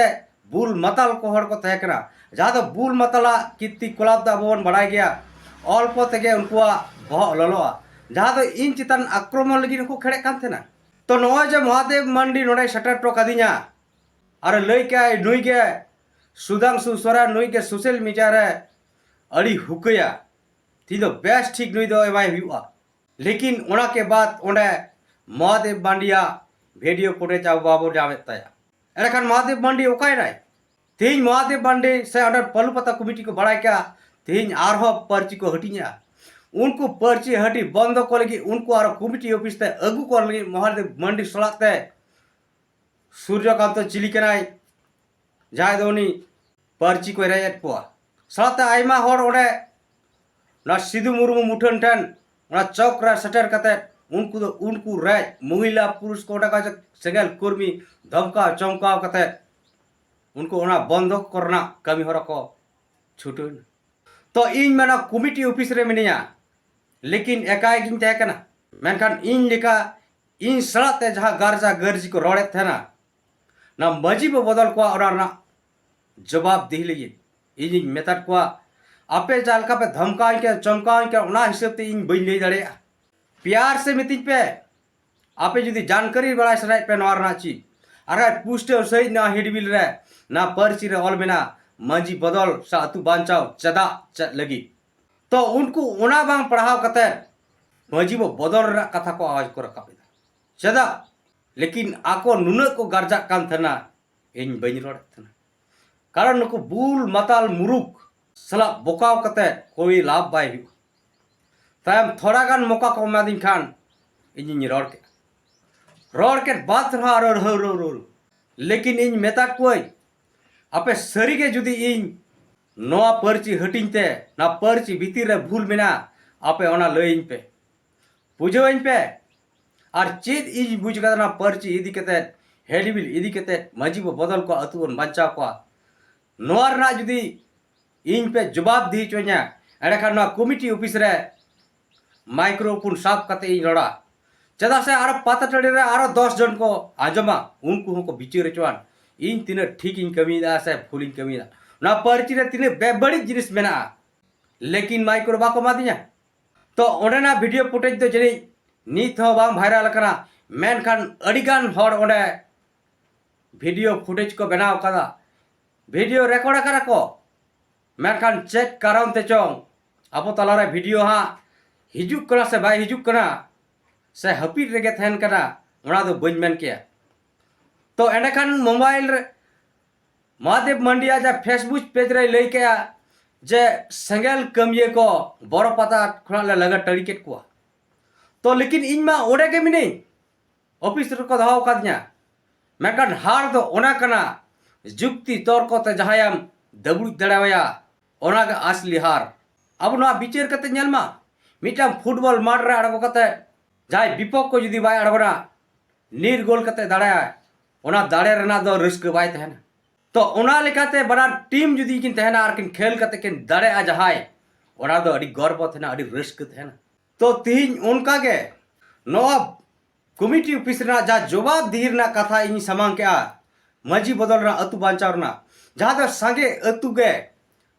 ᱵᱩᱞ ᱢᱟᱛᱟᱞ ᱠᱚ ᱦᱚᱲ ᱠᱚ ᱛᱟᱦᱮᱸ ᱠᱟᱱᱟ, ᱡᱟᱦᱟᱸ ᱫᱚ ᱵᱩᱞ ᱢᱟᱛᱟᱞᱟᱜ ᱠᱤᱨᱛᱤ ᱠᱚᱞᱟᱯ ᱫᱚ ᱟᱵᱚ ᱵᱚᱱ ᱵᱟᱲᱟᱭ ᱜᱮᱭᱟ, ᱚᱞᱯᱚ ᱛᱮᱜᱮ ᱩᱱᱠᱩᱣᱟᱜ ᱵᱚᱦᱚᱜ ᱞᱚᱞᱚᱜᱼᱟ, ᱡᱟᱦᱟᱸ ᱫᱚ ᱤᱧ ᱪᱮᱛᱟᱱ ᱟᱠᱨᱚᱢᱚᱱ ᱞᱟᱹᱜᱤᱫ ᱦᱚᱸᱠᱚ ᱠᱷᱮᱲᱮᱫ ᱠᱟᱱ ᱛᱟᱦᱮᱱᱟ᱾ ᱛᱚ ᱱᱚᱜᱼᱚᱭ ᱡᱮ ᱢᱚᱦᱟᱫᱮᱵ ᱢᱟᱱᱰᱤ ᱱᱚᱰᱮ ᱥᱮᱴᱮᱨ ᱦᱚᱴᱚ ᱠᱟᱫᱤᱧᱟ ᱟᱨ ᱞᱟᱹᱭ ᱠᱟᱭ ᱱᱩᱭ ᱜᱮ ᱥᱩᱫᱷᱟᱝᱥᱩ ᱥᱚᱨᱮᱱ, ᱱᱩᱭ ᱜᱮ ᱥᱳᱥᱟᱞ ᱢᱤᱰᱤᱭᱟ ᱨᱮ ᱟᱹᱰᱤ ᱦᱩᱠᱟᱹᱭᱟ, ᱛᱤᱦᱤᱧ ᱫᱚ ᱵᱮᱥ ᱴᱷᱤᱠ ᱱᱩᱭ ᱫᱚ ᱮᱢᱟᱭ ᱦᱩᱭᱩᱜᱼᱟ᱾ ᱞᱮᱠᱤᱱ ᱚᱱᱟ ᱠᱮ ᱵᱟᱫ ᱚᱸᱰᱮ ᱢᱚᱦᱟᱫᱮᱵ ᱢᱟᱱᱰᱤᱭᱟᱜ ᱵᱷᱤᱰᱤᱭᱳ ᱯᱷᱩᱴᱮᱡᱽ ᱟᱵᱚ ᱵᱟᱵᱚ ᱧᱟᱢᱮᱫ ᱛᱟᱭᱟ᱾ ᱮᱸᱰᱮᱠᱷᱟᱱ ᱢᱚᱦᱟᱫᱮᱵ ᱢᱟᱱᱰᱤ ᱚᱠᱟᱭᱮᱱᱟᱭ? ᱛᱮᱦᱮᱧ ᱢᱚᱦᱟᱫᱮᱵ ᱢᱟᱱᱰᱤ ᱥᱮ ᱚᱸᱰᱮ ᱯᱟᱹᱞᱩ ᱯᱟᱛᱟ ᱠᱚᱢᱤᱴᱤ ᱠᱚ ᱵᱟᱲᱟᱭ ᱠᱟᱜᱼᱟ, ᱛᱮᱦᱮᱧ ᱟᱨᱦᱚᱸ ᱯᱟᱹᱨᱪᱤ ᱠᱚ ᱦᱟᱹᱴᱤᱧᱟ᱾ ᱩᱱᱠᱩ ᱯᱟᱹᱨᱪᱤ ᱦᱟᱹᱴᱤᱧ ᱵᱚᱱᱫᱚ ᱠᱚ ᱞᱟᱹᱜᱤᱫ ᱩᱱᱠᱩ ᱟᱨᱦᱚᱸ ᱠᱚᱢᱤᱴᱤ ᱚᱯᱷᱤᱥ ᱛᱮ ᱟᱹᱜᱩ ᱠᱚ ᱞᱟᱹᱜᱤᱫ ᱢᱚᱦᱟᱫᱮᱵ ᱢᱟᱱᱰᱤ ᱥᱟᱞᱟᱜ ᱛᱮ ᱥᱩᱨᱡᱚᱠᱟᱱᱛᱚ ᱪᱤᱞᱤ ᱠᱟᱱᱟᱭ, ᱡᱟᱦᱟᱸᱭ ᱫᱚ ᱩᱱᱤ ᱯᱟᱹᱨᱪᱤ ᱠᱚᱭ ᱨᱮᱡ ᱮᱫ ᱠᱚᱣᱟ᱾ ᱥᱟᱶᱛᱮ ᱟᱭᱢᱟ ᱦᱚᱲ ᱚᱸᱰᱮ ᱚᱱᱟ ᱥᱤᱫᱩ ᱢᱩᱨᱢᱩ ᱢᱩᱴᱷᱟᱹᱱ ᱴᱷᱮᱱ ᱚᱱᱟ ᱪᱚᱠ ᱨᱮ ᱥᱮᱴᱮᱨ ᱠᱟᱛᱮ ᱩᱱᱠᱩ ᱫᱚ ᱩᱱᱠᱩ ᱨᱮᱡ ᱢᱚᱦᱤᱞᱟ ᱯᱩᱨᱩᱥ ᱠᱚ ᱚᱸᱰᱮ ᱠᱷᱚᱱ ᱥᱮᱸᱜᱮᱞ ᱠᱚᱨᱢᱤ ᱫᱷᱚᱢᱠᱟᱣ ᱪᱚᱢᱠᱟᱣ ᱠᱟᱛᱮ ᱩᱱᱠᱩ ᱚᱱᱟ ᱵᱚᱱᱫᱷᱚᱠ ᱠᱚᱨᱮᱱᱟᱜ ᱠᱟᱹᱢᱤ ᱦᱚᱨᱟ ᱠᱚ ᱪᱷᱩᱴᱟᱹᱣ ᱮᱱᱟ᱾ ᱛᱚ ᱤᱧ ᱢᱮᱱᱟ ᱠᱚᱢᱤᱴᱤ ᱚᱯᱷᱤᱥ ᱨᱮ ᱢᱤᱱᱟᱹᱧᱟ, ᱞᱮᱠᱤᱱ ᱮᱠᱟᱭ ᱜᱤᱧ ᱛᱟᱦᱮᱸ ᱠᱟᱱᱟ᱾ ᱢᱮᱱᱠᱷᱟᱱ ᱤᱧ ᱞᱮᱠᱟ ᱤᱧ ᱥᱟᱞᱟᱜ ᱛᱮ ᱡᱟᱦᱟᱸ ᱜᱟᱨᱡᱟ ᱜᱟᱹᱨᱡᱤ ᱠᱚ ᱨᱚᱲᱮᱫ ᱛᱟᱦᱮᱱᱟ, ᱚᱱᱟ ᱢᱟᱹᱡᱷᱤ ᱵᱚ ᱵᱚᱫᱚᱞ ᱠᱚᱣᱟ, ᱚᱱᱟ ᱨᱮᱱᱟᱜ ᱡᱚᱵᱟᱵ ᱫᱤᱦ ᱞᱟᱹᱜᱤᱫ ᱤᱧᱤᱧ ᱢᱮᱛᱟᱫ ᱠᱚᱣᱟ, ᱟᱯᱮ ᱡᱟᱦᱟᱸ ᱞᱮᱠᱟ ᱯᱮ ᱫᱷᱟᱢᱠᱟᱣᱤᱧ ᱠᱟᱱᱟ, ᱪᱚᱢᱠᱟᱣᱤᱧ ᱠᱟᱱᱟ, ᱚᱱᱟ ᱦᱤᱥᱟᱹᱵ ᱛᱮ ᱤᱧ ᱵᱟᱹᱧ ᱞᱟᱹᱭ ᱫᱟᱲᱮᱭᱟᱜᱼᱟ᱾ ᱯᱮᱭᱟᱨ ᱥᱮ ᱢᱤᱛᱤᱧ ᱯᱮ, ᱟᱯᱮ ᱡᱩᱫᱤ ᱡᱟᱱᱠᱟᱨᱤ ᱵᱟᱲᱟᱭ ᱥᱟᱱᱟᱭᱮᱫ ᱯᱮ ᱱᱚᱣᱟ ᱨᱮᱱᱟᱜ ᱪᱮᱫ, ᱟᱨ ᱯᱩᱥᱴᱟᱹᱣ ᱥᱟᱹᱦᱤᱡ ᱱᱚᱣᱟ ᱦᱮᱰᱵᱤᱞ ᱨᱮ ᱱᱚᱣᱟ ᱯᱟᱹᱨᱥᱤ ᱨᱮ ᱚᱞ ᱢᱮᱱᱟᱜᱼᱟ, ᱢᱟᱹᱡᱷᱤ ᱵᱚᱫᱚᱞ ᱥᱮ ᱟᱹᱛᱩ ᱵᱟᱧᱪᱟᱣ ᱪᱮᱫᱟᱜ ᱪᱮᱫ ᱞᱟᱹᱜᱤᱫ? ᱛᱚ ᱩᱱᱠᱩ ᱚᱱᱟ ᱵᱟᱝ ᱯᱟᱲᱦᱟᱣ ᱠᱟᱛᱮ ᱢᱟᱹᱡᱷᱤ ᱵᱚ ᱵᱚᱫᱚᱞ ᱨᱮᱱᱟᱜ ᱠᱟᱛᱷᱟ ᱠᱚ ᱟᱣᱟᱡᱽ ᱠᱚ ᱨᱟᱠᱟᱵ ᱮᱫᱟ᱾ ᱪᱮᱫᱟᱜ? ᱞᱮᱠᱤᱱ ᱟᱠᱚ ᱱᱩᱱᱟᱹᱜ ᱠᱚ ᱜᱟᱨᱡᱟᱜ ᱠᱟᱱ ᱛᱟᱦᱮᱱᱟ, ᱤᱧ ᱵᱟᱹᱧ ᱨᱚᱲᱮᱫ ᱛᱟᱦᱮᱱᱟ᱾ ᱠᱟᱨᱚᱱ ᱱᱩᱠᱩ ᱵᱩᱞ ᱢᱟᱛᱟᱞ ᱢᱩᱨᱩᱠ ᱥᱟᱞᱟᱜ ᱵᱚᱠᱟᱣ ᱠᱟᱛᱮ ᱠᱳᱭ ᱞᱟᱵᱷ ᱵᱟᱭ ᱦᱩᱭᱩᱜᱼᱟ᱾ ᱛᱟᱭᱚᱢ ᱛᱷᱚᱲᱟ ᱜᱟᱱ ᱢᱚᱠᱟ ᱠᱚ ᱮᱢᱟᱫᱤᱧ ᱠᱷᱟᱱ ᱤᱧᱤᱧ ᱨᱚᱲ ᱠᱮᱫᱟ᱾ ᱨᱚᱲ ᱠᱮᱫ ᱵᱟᱫ ᱨᱮᱦᱚᱸ ᱟᱨᱚ ᱨᱟᱹᱦᱟᱹᱣ ᱨᱟᱹᱦᱟᱹᱣ ᱨᱟᱹᱦᱟᱹᱣ᱾ ᱞᱮᱠᱤᱱ ᱤᱧ ᱢᱮᱛᱟᱫ ᱠᱚᱣᱟᱹᱧ, ᱟᱯᱮ ᱥᱟᱹᱨᱤᱜᱮ ᱡᱩᱫᱤ ᱤᱧ ᱱᱚᱣᱟ ᱯᱟᱹᱨᱪᱤ ᱦᱟᱹᱴᱤᱧ ᱛᱮ, ᱱᱚᱣᱟ ᱯᱟᱹᱨᱪᱤ ᱵᱷᱤᱛᱤᱨ ᱨᱮ ᱵᱷᱩᱞ ᱢᱮᱱᱟᱜᱼᱟ, ᱟᱯᱮ ᱚᱱᱟ ᱞᱟᱹᱭᱟᱹᱧ ᱯᱮ, ᱵᱩᱡᱷᱟᱹᱣᱟᱹᱧ ᱯᱮ᱾ ᱟᱨ ᱪᱮᱫ ᱤᱧ ᱵᱩᱡᱽ ᱠᱟᱫᱟ ᱱᱚᱣᱟ ᱯᱟᱹᱨᱪᱤ ᱤᱫᱤ ᱠᱟᱛᱮᱫ, ᱦᱮᱰᱵᱤᱞ ᱤᱫᱤ ᱠᱟᱛᱮᱫ, ᱢᱟᱹᱡᱷᱤ ᱵᱚ ᱵᱚᱫᱚᱞ ᱠᱚᱣᱟ, ᱟᱹᱛᱩ ᱵᱚᱱ ᱵᱟᱧᱪᱟᱣ ᱠᱚᱣᱟ, ᱱᱚᱣᱟ ᱨᱮᱱᱟᱜ ᱡᱩᱫᱤ ᱤᱧ ᱯᱮ ᱡᱚᱵᱟᱵ ᱫᱤ ᱦᱚᱪᱚᱧᱟ, ᱮᱸᱰᱮᱠᱷᱟᱱ ᱱᱚᱣᱟ ᱠᱚᱢᱤᱴᱤ ᱚᱯᱷᱤᱥ ᱨᱮ ᱢᱟᱭᱠᱨᱳᱯᱷᱳᱱ ᱥᱟᱵ ᱠᱟᱛᱮ ᱤᱧ ᱨᱚᱲᱟ᱾ ᱪᱮᱫᱟᱜ ᱥᱮ ᱟᱨᱚ ᱯᱟᱛᱟ ᱴᱟᱺᱰᱤ ᱨᱮ ᱟᱨᱚ ᱫᱚᱥ ᱡᱚᱱ ᱠᱚ ᱟᱸᱡᱚᱢᱟ, ᱩᱱᱠᱩ ᱦᱚᱸᱠᱚ ᱵᱤᱪᱟᱹᱨ ᱦᱚᱪᱚᱣᱟᱱ ᱤᱧ ᱛᱤᱱᱟᱹᱜ ᱴᱷᱤᱠ ᱤᱧ ᱠᱟᱹᱢᱤᱭᱮᱫᱟ ᱥᱮ ᱵᱷᱩᱞ ᱤᱧ ᱠᱟᱹᱢᱤᱭᱮᱫᱟ᱾ ᱱᱚᱣᱟ ᱯᱟᱹᱨᱥᱤ ᱨᱮ ᱛᱤᱱᱟᱹᱜ ᱵᱮᱵᱟᱹᱲᱤᱡ ᱡᱤᱱᱤᱥ ᱢᱮᱱᱟᱜᱼᱟ, ᱞᱮᱠᱤᱱ ᱢᱟᱭᱠᱨᱳ ᱵᱟᱠᱚ ᱮᱢᱟᱫᱤᱧᱟ᱾ ᱛᱚ ᱚᱸᱰᱮᱱᱟᱜ ᱵᱷᱤᱰᱤᱭᱳ ᱯᱷᱩᱴᱮᱡᱽ ᱫᱚ ᱡᱟᱹᱱᱤᱡ ᱱᱤᱛ ᱦᱚᱸ ᱵᱟᱝ ᱵᱷᱟᱭᱨᱟᱞ ᱟᱠᱟᱱᱟ, ᱢᱮᱱᱠᱷᱟᱱ ᱟᱹᱰᱤᱜᱟᱱ ᱦᱚᱲ ᱚᱸᱰᱮ ᱵᱷᱤᱰᱤᱭᱳ ᱯᱷᱩᱴᱮᱡᱽ ᱠᱚ ᱵᱮᱱᱟᱣ ᱟᱠᱟᱫᱟ, ᱵᱷᱤᱰᱤᱭᱳ ᱨᱮᱠᱚᱨᱰ ᱟᱠᱟᱫᱟ ᱠᱚ᱾ ᱢᱮᱱᱠᱷᱟᱱ ᱪᱮᱫ ᱠᱟᱨᱚᱱ ᱛᱮ ᱪᱚᱝ ᱟᱵᱚ ᱛᱟᱞᱟᱨᱮ ᱵᱷᱤᱰᱤᱭᱳ ᱦᱟᱸᱜ ᱦᱤᱡᱩᱜ ᱠᱟᱱᱟ ᱥᱮ ᱵᱟᱭ ᱦᱤᱡᱩᱜ ᱠᱟᱱᱟ, ᱥᱮ ᱦᱟᱹᱯᱤᱫ ᱨᱮᱜᱮ ᱛᱟᱦᱮᱱ ᱠᱟᱱᱟ, ᱚᱱᱟ ᱫᱚ ᱵᱟᱹᱧ ᱢᱮᱱ ᱠᱮᱭᱟ᱾ ᱛᱚ ᱮᱸᱰᱮᱠᱷᱟᱱ ᱢᱳᱵᱟᱭᱤᱞ ᱨᱮ ᱢᱚᱦᱟᱫᱮᱵ ᱢᱟᱱᱰᱤᱭᱟ ᱡᱟ ᱯᱷᱮᱥᱵᱩᱠ ᱯᱮᱡᱽ ᱨᱮᱭ ᱞᱟᱹᱭ ᱠᱮᱜᱼᱟ ᱡᱮ ᱥᱮᱸᱜᱮᱞ ᱠᱟᱹᱢᱤᱭᱟᱹ ᱠᱚ ᱵᱚᱨᱚ ᱯᱟᱛᱟ ᱠᱷᱚᱱᱟᱜ ᱞᱮ ᱞᱟᱜᱟ ᱴᱟᱹᱲᱤ ᱠᱮᱫ ᱠᱚᱣᱟ᱾ ᱛᱚ ᱞᱮᱠᱤᱱ ᱤᱧ ᱢᱟ ᱚᱸᱰᱮ ᱜᱮ ᱢᱤᱱᱟᱹᱧ, ᱚᱯᱷᱤᱥ ᱨᱮᱠᱚ ᱫᱚᱦᱚ ᱟᱠᱟᱫᱤᱧᱟ᱾ ᱢᱮᱱᱠᱷᱟᱱ ᱦᱟᱨ ᱫᱚ ᱚᱱᱟ ᱠᱟᱱᱟ, ᱡᱩᱠᱛᱤ ᱛᱚᱨᱠᱚ ᱛᱮ ᱡᱟᱦᱟᱸᱭᱮᱢ ᱫᱟᱹᱵᱲᱩᱡ ᱫᱟᱲᱮᱣᱟᱭᱟ, ᱚᱱᱟ ᱜᱮ ᱟᱥᱞᱤ ᱦᱟᱨ᱾ ᱟᱵᱚ ᱱᱚᱣᱟ ᱵᱤᱪᱟᱹᱨ ᱠᱟᱛᱮ ᱧᱮᱞ ᱢᱟ, ᱢᱤᱫᱴᱟᱝ ᱯᱷᱩᱴᱵᱚᱞ ᱢᱟᱴᱷ ᱨᱮ ᱟᱬᱜᱚ ᱠᱟᱛᱮ ᱡᱟᱦᱟᱸᱭ ᱵᱤᱯᱚᱠᱠᱷᱚ ᱡᱩᱫᱤ ᱵᱟᱭ ᱟᱬᱜᱚᱱᱟ, ᱱᱤᱨᱜᱳᱞ ᱠᱟᱛᱮ ᱫᱟᱲᱮᱭᱟᱭ, ᱚᱱᱟ ᱫᱟᱲᱮ ᱨᱮᱱᱟᱜ ᱫᱚ ᱨᱟᱹᱥᱠᱟᱹ ᱵᱟᱭ ᱛᱟᱦᱮᱱᱟ᱾ ᱛᱚ ᱚᱱᱟ ᱞᱮᱠᱟᱛᱮ ᱵᱟᱱᱟᱨ ᱴᱤᱢ ᱡᱩᱫᱤ ᱠᱤᱱ ᱛᱟᱦᱮᱱᱟ ᱟᱨ ᱠᱤᱱ ᱠᱷᱮᱞ ᱠᱟᱛᱮ ᱠᱤᱱ ᱫᱟᱲᱮᱭᱟᱜᱼᱟ ᱡᱟᱦᱟᱸᱭ, ᱚᱱᱟ ᱫᱚ ᱟᱹᱰᱤ ᱜᱚᱨᱵᱚ ᱛᱟᱦᱮᱱᱟ, ᱟᱹᱰᱤ ᱨᱟᱹᱥᱠᱟᱹ ᱛᱟᱦᱮᱱᱟ᱾ ᱛᱚ ᱛᱤᱦᱤᱧ ᱚᱱᱠᱟ ᱜᱮ ᱱᱚᱣᱟ ᱠᱚᱢᱤᱴᱤ ᱚᱯᱷᱤᱥ ᱨᱮᱱᱟᱜ ᱡᱟᱦᱟᱸ ᱡᱚᱵᱟᱵ ᱫᱤᱦᱤ ᱨᱮᱱᱟᱜ ᱠᱟᱛᱷᱟ ᱤᱧ ᱥᱟᱢᱟᱝ ᱠᱮᱜᱼᱟ, ᱢᱟᱹᱡᱷᱤ ᱵᱚᱫᱚᱞ ᱨᱮᱱᱟᱜ, ᱟᱹᱛᱩ ᱵᱟᱧᱪᱟᱣ ᱨᱮᱱᱟᱜ, ᱡᱟᱦᱟᱸ ᱫᱚ ᱥᱟᱸᱜᱮ ᱟᱹᱛᱩ ᱜᱮ